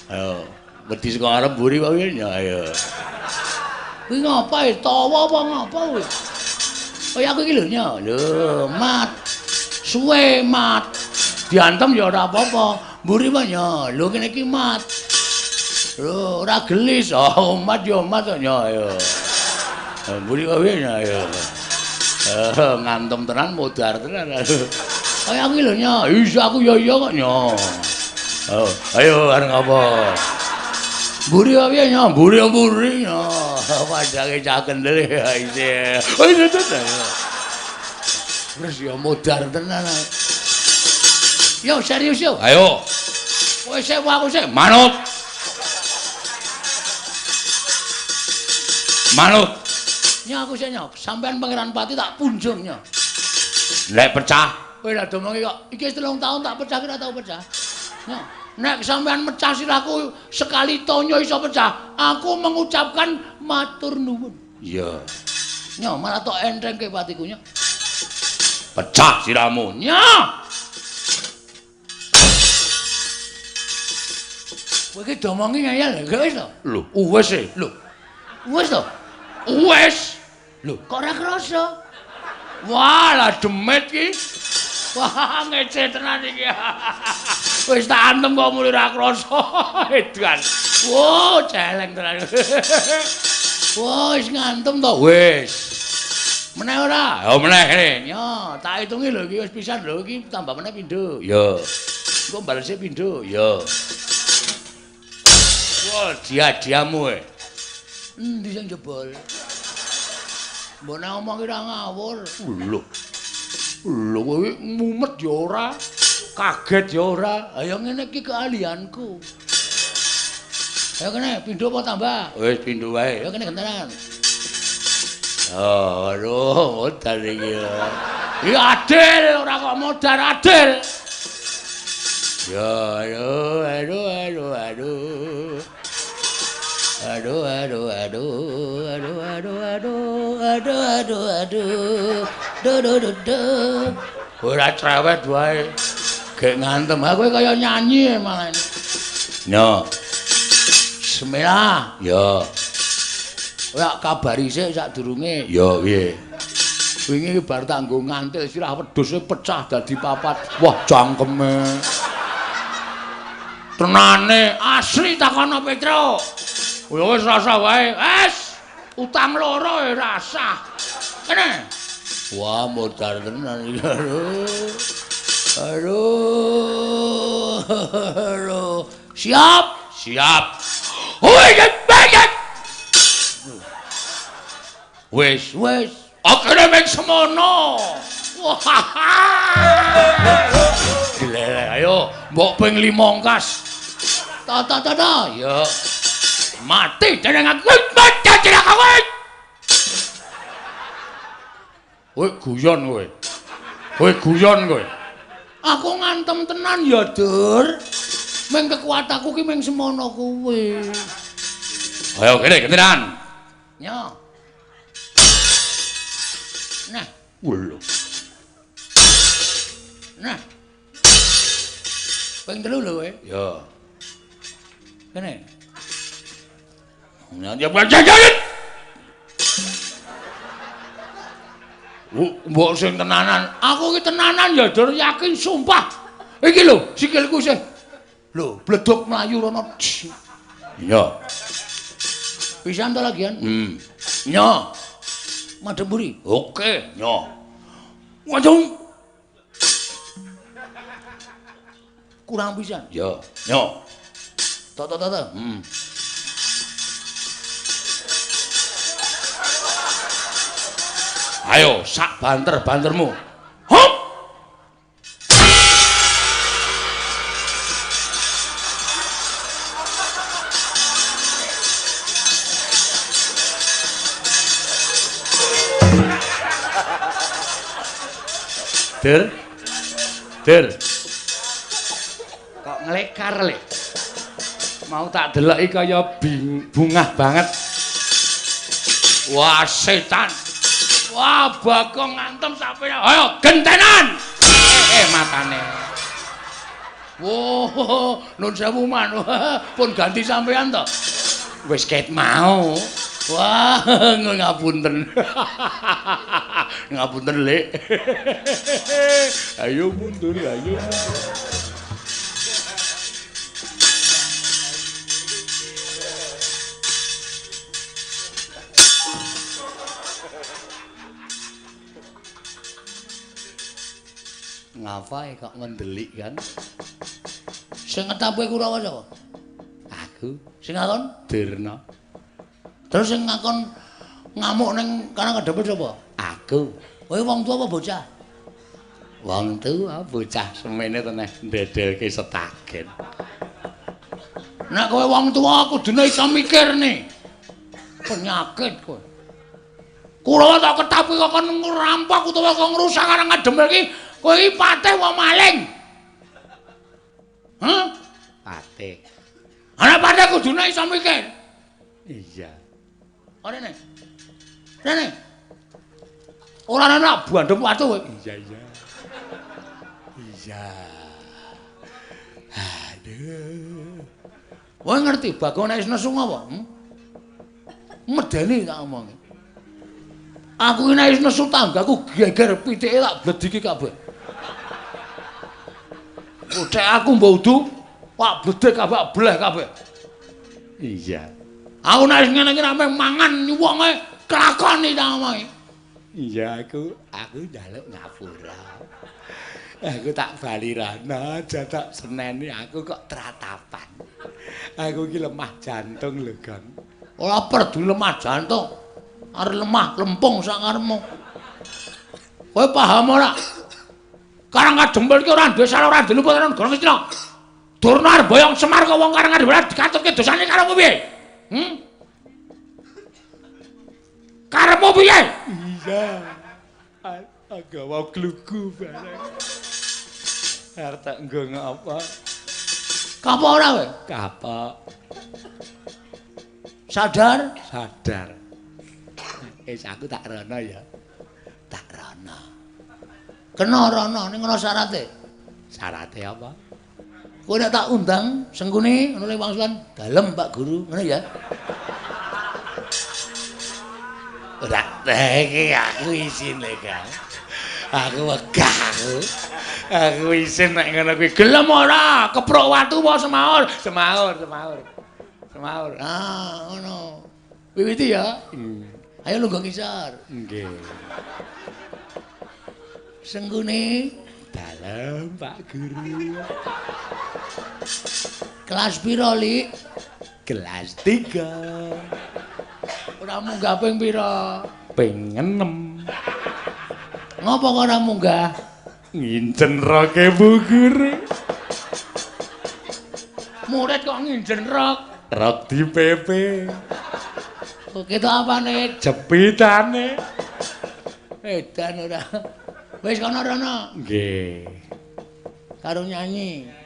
Ayo, wedi saka ngarep mburi kok piye? Nyo, ayo. Kuwi ngapa e? Tawa apa ngapa kuwi? Kaya aku iki lho, nyo. Lho, mat. Suwe mat. Diantem ya ora apa-apa. Mburi wae nyo. Lho kene iki mat. Lho, ora gelis. Oh, mat ya mat kok nyo, ayo. Mburi wae nyo, ayo. Ngantem tenan modar tenan. Kaya aku iki lho nyo. Iya aku ya iya kok nyo. Oh, ayo arep ngapa? Mburi piye nyo? Mburi-mburi nyo. Padake cah kendel ya isih. Oh iya tenan. Terus ya modar tenan. Yo serius yo. Ayo. Kowe sik aku sik manut. Manut. Nyo aku sik nyo, sampean Pangeran Pati tak punjung nyo. Nek pecah, kowe lha domongi kok iki wis 3 tahun tak pecah ora tau pecah. Nyo, nek sampean mecah sirahku sekali tonyo iso pecah, aku mengucapkan matur nuwun. Iya. Nyo, malah tok entengke patiku nyo. Pecah sirahmu. Nyo. Kowe iki domongi ngeyel gak wis to? Lho, wis e. Lho. Wis to? Wis. Lho, kok ora krasa? Wah, lah demit iki. Wah, ngece tenan iki. Wis tak antem kok muni ora krasa. Edan. Wo, celeng tenan. Wah, wis ngantem to? Wis. Meneh ora? Ya meneh kene. Yo, tak hitungi lho iki wis pisan lho iki tambah meneh pindho. Ya. Engko balese pindho. Ya. Wah, dia-diamu e. Endi sing jebol? Mbok nek omong ora ngawur. Lho. Lho kowe mumet ya ora, kaget ya ora. Ha ya ngene iki keahlianku. Ayo kene pindho apa tambah? Wis pindho wae. Ya kene gentenan. Oh, aduh, modar iki. Iki adil ora kok modar adil. Ya, aduh, aduh, aduh, aduh. Aduh, aduh, aduh, aduh, aduh, aduh, aduh, aduh, aduh, do, do, do, do. Ora cerewet wae. Gek ngantem aku kaya nyanyi malah. Nyo. Bismillah. Ya. Ora kabari sik sadurunge. Ya piye? Wingi bar tak nggo ngantil sirah wedhuse pecah dadi papat. Wah, cangkeme. Tenane asli takono Petro. Ya wis rasa wae. Wis, utang loro ya rasah. Kene. Wah, modar tenan iki. Aduh. Aduh. Aduh. Siap? Siap. Wis, wis. Akene mung semono. Wah. Gile, ayo mbok ping 5 ongkas. Ta ta ta ta. Ya. Mati jeneng aku. Mati jeneng kowe. Kowe guyon kowe. Kowe guyon kowe. Aku ngantem tenan ya, Dur. Meng kekuatanku ki mung semono kuwi. Ayo kene gentenan. Nyo. Nah, lho. Nah. Ping 3 lho kowe. Ya. Kene. Nah, ya jajan. Mbok sing tenanan. Aku ki tenanan ya, Dur, yakin sumpah. Iki lho, sikilku sih. Lho, bleduk mlayu rono. Iya. Pisan to lagian? Nyo. Madhep mburi. Oke, nyo. Waduh. Kurang pisan. Ya, nyo. To to to to. Ayo, sak banter-bantermu. Hop. Der. Der. Kok nglekar le. Mau tak deloki kaya bungah banget. Wah, setan. Wah, Bagong ngantem sampe. Ayo gentenan. Matane. Wah, nun sewu man. Pun ganti sampean to. Wis ket mau. Wah, ngapunten. Ngapunten, Lek. Ayo mundur, ayo. Ngapae kok ngendelik kan? Sing ngetape Kurawa sapa? Aku. Sing ngakon Durna. Terus sing ngakon ngamuk ning Karang Kadempel sapa? Aku. Kowe wong tuwa apa bocah? Wong tuwa, bocah semene teneh ndedelke setagen. Nek kowe wong tuwa kudune iso mikir nih. Penyakit kowe. Kurawa tak ketapi kok kon ngrampok utawa kok ngrusak Karang Kadempel iki. Kowe iki patih wong maling. Hah? Patih. Ana patih kudune iso mikir. Iya. Rene. Rene. Ora ana bandem watu kowe. Iya, iya. Iya. Aduh. Kowe ngerti Bagong nek nesu apa? Medeni tak omongi. Aku iki nek nesu tanggaku geger pitike tak blediki kabeh. Ucek aku mbok udu, pak bledek kabeh bleh kabeh. Iya. Aku nek ngene iki rame mangan wonge kelakoni ta omongi. Iya, aku njaluk ngapura. Aku tak bali rana, aja tak seneni aku kok tratapan. Aku iki lemah jantung lho, Gong. Ora perdu lemah jantung. Arep lemah lempung sak karepmu. Kowe paham ora? Karang Kadempel iki ora duwe salah ora duwe luput ora negara Ngastina. Durna arep boyong Semar kok wong Karang Kadempel dikatutke dosane karo piye? Karepmu piye? Iya. Agawa glugu bareng. Arep tak nggo ngapa? Kapok ora kowe? Kapok. Sadar? Sadar. Wis aku tak rono ya. Tak rono. Kena rono ning ana syarate. Syarate apa? Kowe nek tak undang Sengkuni ngono le wangsulan dalem Pak Guru, ngono ya. Ora iki aku isine, Kang. Aku wegah aku. Aku isin nek ngono kuwi. Gelem ora? Keprok watu apa semaur? Semaur, semaur. Semaur. Ah, ngono. Wiwiti ya. Ayo lungguh ngisor. Nggih. Sengkuni dalem Pak Guru. Kelas piro, Lik? Kelas 3. Ora munggah ping pira? Ping 6. Ngopo kok ora munggah? Nginjen roke Bu Guru. Murid kok nginjen rok? Rok di PP. Kok ketok apane? Jepitane. Edan ora. Wis kono rono. Nggih. Karo nyanyi.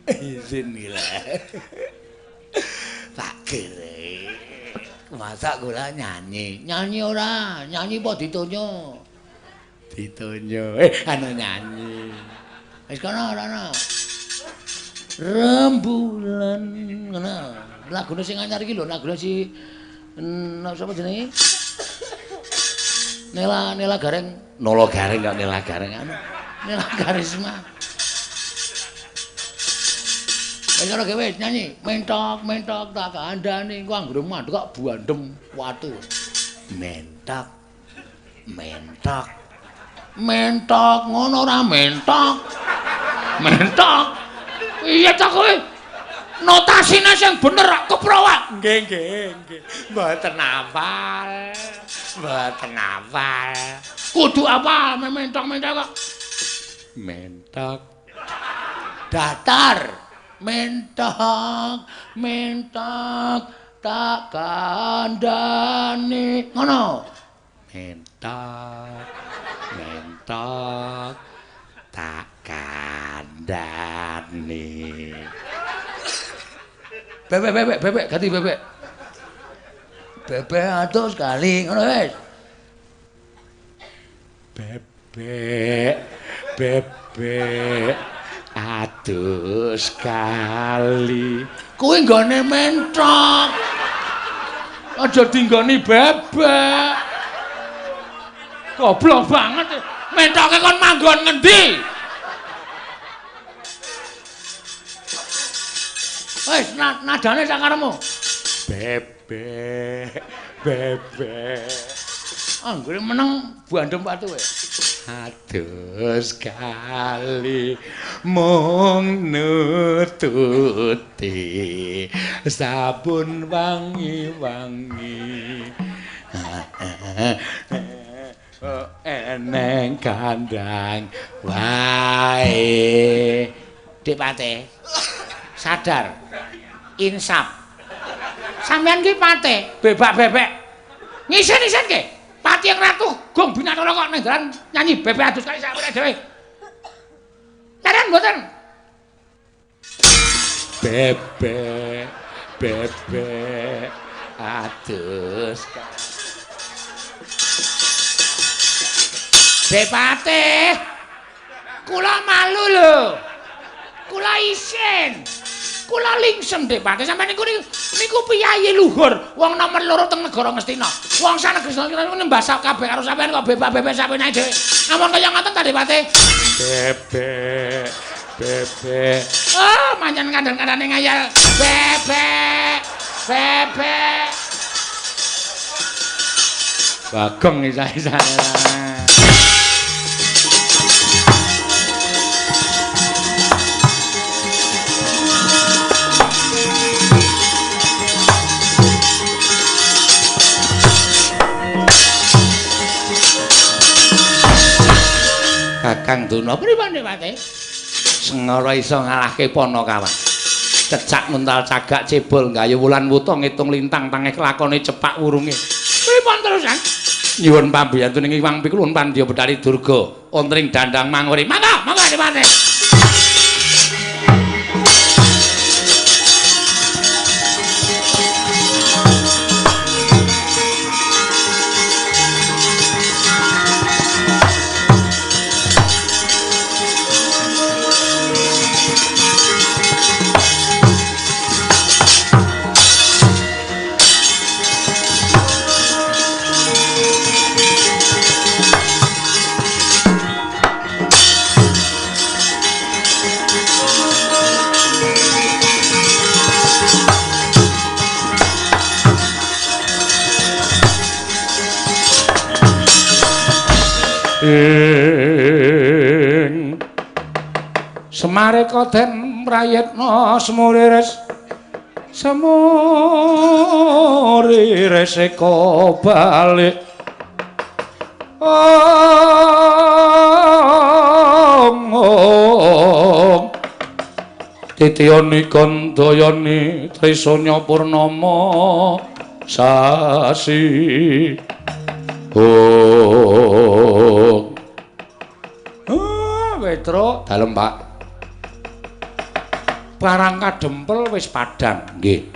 Izin gila. Pak Gere. Masa kula nyanyi? Nyanyi ora? Nyanyi apa ditonyo? Ditonyo. Anu nyanyi. Wis kono rono. Rembulan ngono. Lagune sing anyar iki lho, lagune si sapa jenenge? Nela Nela Gareng. Nolo Gareng kok Nela Gareng anu. Nela Karisma. Wis ora gawe nyanyi, mentok mentok tak kandhani ku anggere mandek kok buandem watu. Mentok. Mentok. Mentok ngono ora mentok. Mentok. Iya ta kowe? Notasine sing bener kok keprowak. Nggih nggih nggih. Mboten hafal. Mboten hafal. Kudu hafal mentok-mentok kok. Mentok. Datar. Mentok, mentok tak kandhani. Ngono. Mentok, mentok tak kandhani. Bebek bebek bebek ganti bebek. Bebek atus kali ngono wis. Bebek bebek atus kali. Kuwi nggone mentok. Aja dinggoni bebek. Goblok banget. Mentoke kon manggon ngendi? Wis nadane sak karepmu. Bebek bebek. Anggere meneng bandem watu kowe. Atus kali mung nututi sabun wangi-wangi. Eneng kandang wae. Dik Pate, sadar, insaf. Sampeyan ki Pate, bebak-bebek. Ngisen-isen ke? Pati yang ratu gong binatara kok nang dalan nyanyi bebek adus kali sak dhewe. Leren mboten? Bebek bebek adus. Depate, kula malu lho. Kula isin. Kula lingsem Depate sampeyan niku niku piyayi luhur, wong nomor loro teng negara Ngastina. Wong sak negeri niku nembah kabeh karo sampeyan kok bebak-bebek sampeyan dhewe. Ampun kaya ngoten ta Depate? Bebek bebek. Ah, manjen kandhan-kandhane ngayal. Bebek bebek. Bagong isa-isane. Kakang Duna pripun Depate? Sengara iso ngalahke Panakawan. Cecak mental cagak cebol gayu wulan wuta ngitung lintang tangeh kelakone cepak wurunge. Pripun terusan? Nyuwun pambiyantu ning Iwang Pikulun Pandya Betari Durga wonten ing dandang manguri. Mangga, mangga Depate. Ing Semareka den Prayitna semurires semurires eka balik ong ong titiyani kandayani trisanya purnama sasi ong. Ah, Petro dalem Pak. Barang kadempel wis padhang nggih.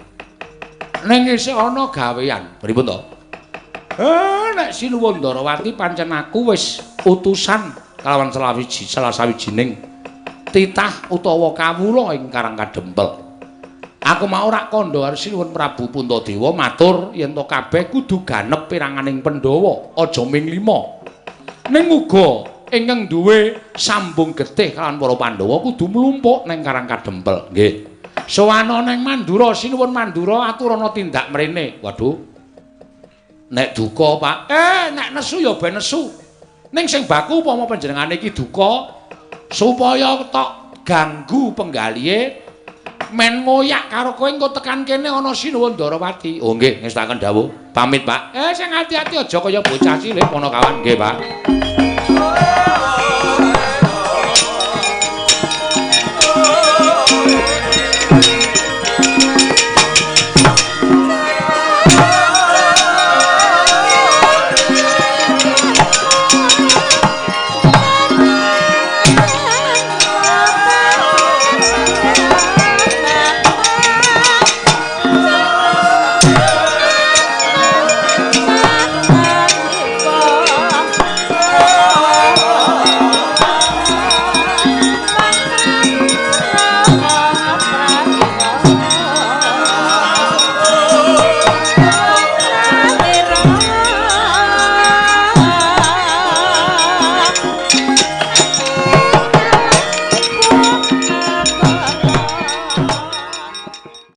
Ning isih ana gawean. Pripun to? Nek Sinuwun Ndarawati pancen aku wis utusan kalawan salah sawijining titah utawa kawula ing Karang Kadempel. Aku mau rak kandha karo Sinuwun Prabu Puntadewa matur yen to kabeh kudu ganep piranganing Pandhawa, aja ming lima. Ning uga ingkang duwe sambung getih kalawan para Pandhawa kudu mlumpuk ning Karang Kadempel. Nggih. Sowana ning Mandura, Sinuwun Mandura aturana tindak mrene. Waduh. Nek duka, Pak. Nek nesu ya ben nesu. Ning sing baku upama panjenengane iki duka supaya tok ganggu penggalihe men ngoyak karo kowe engko tekan kene ana Sinuwun Ndarawati. Oh nggih, ngestaken dawuh. Pamit, Pak. Sing ati-ati aja kaya bocah cilik ana kawan. Nggih, Pak.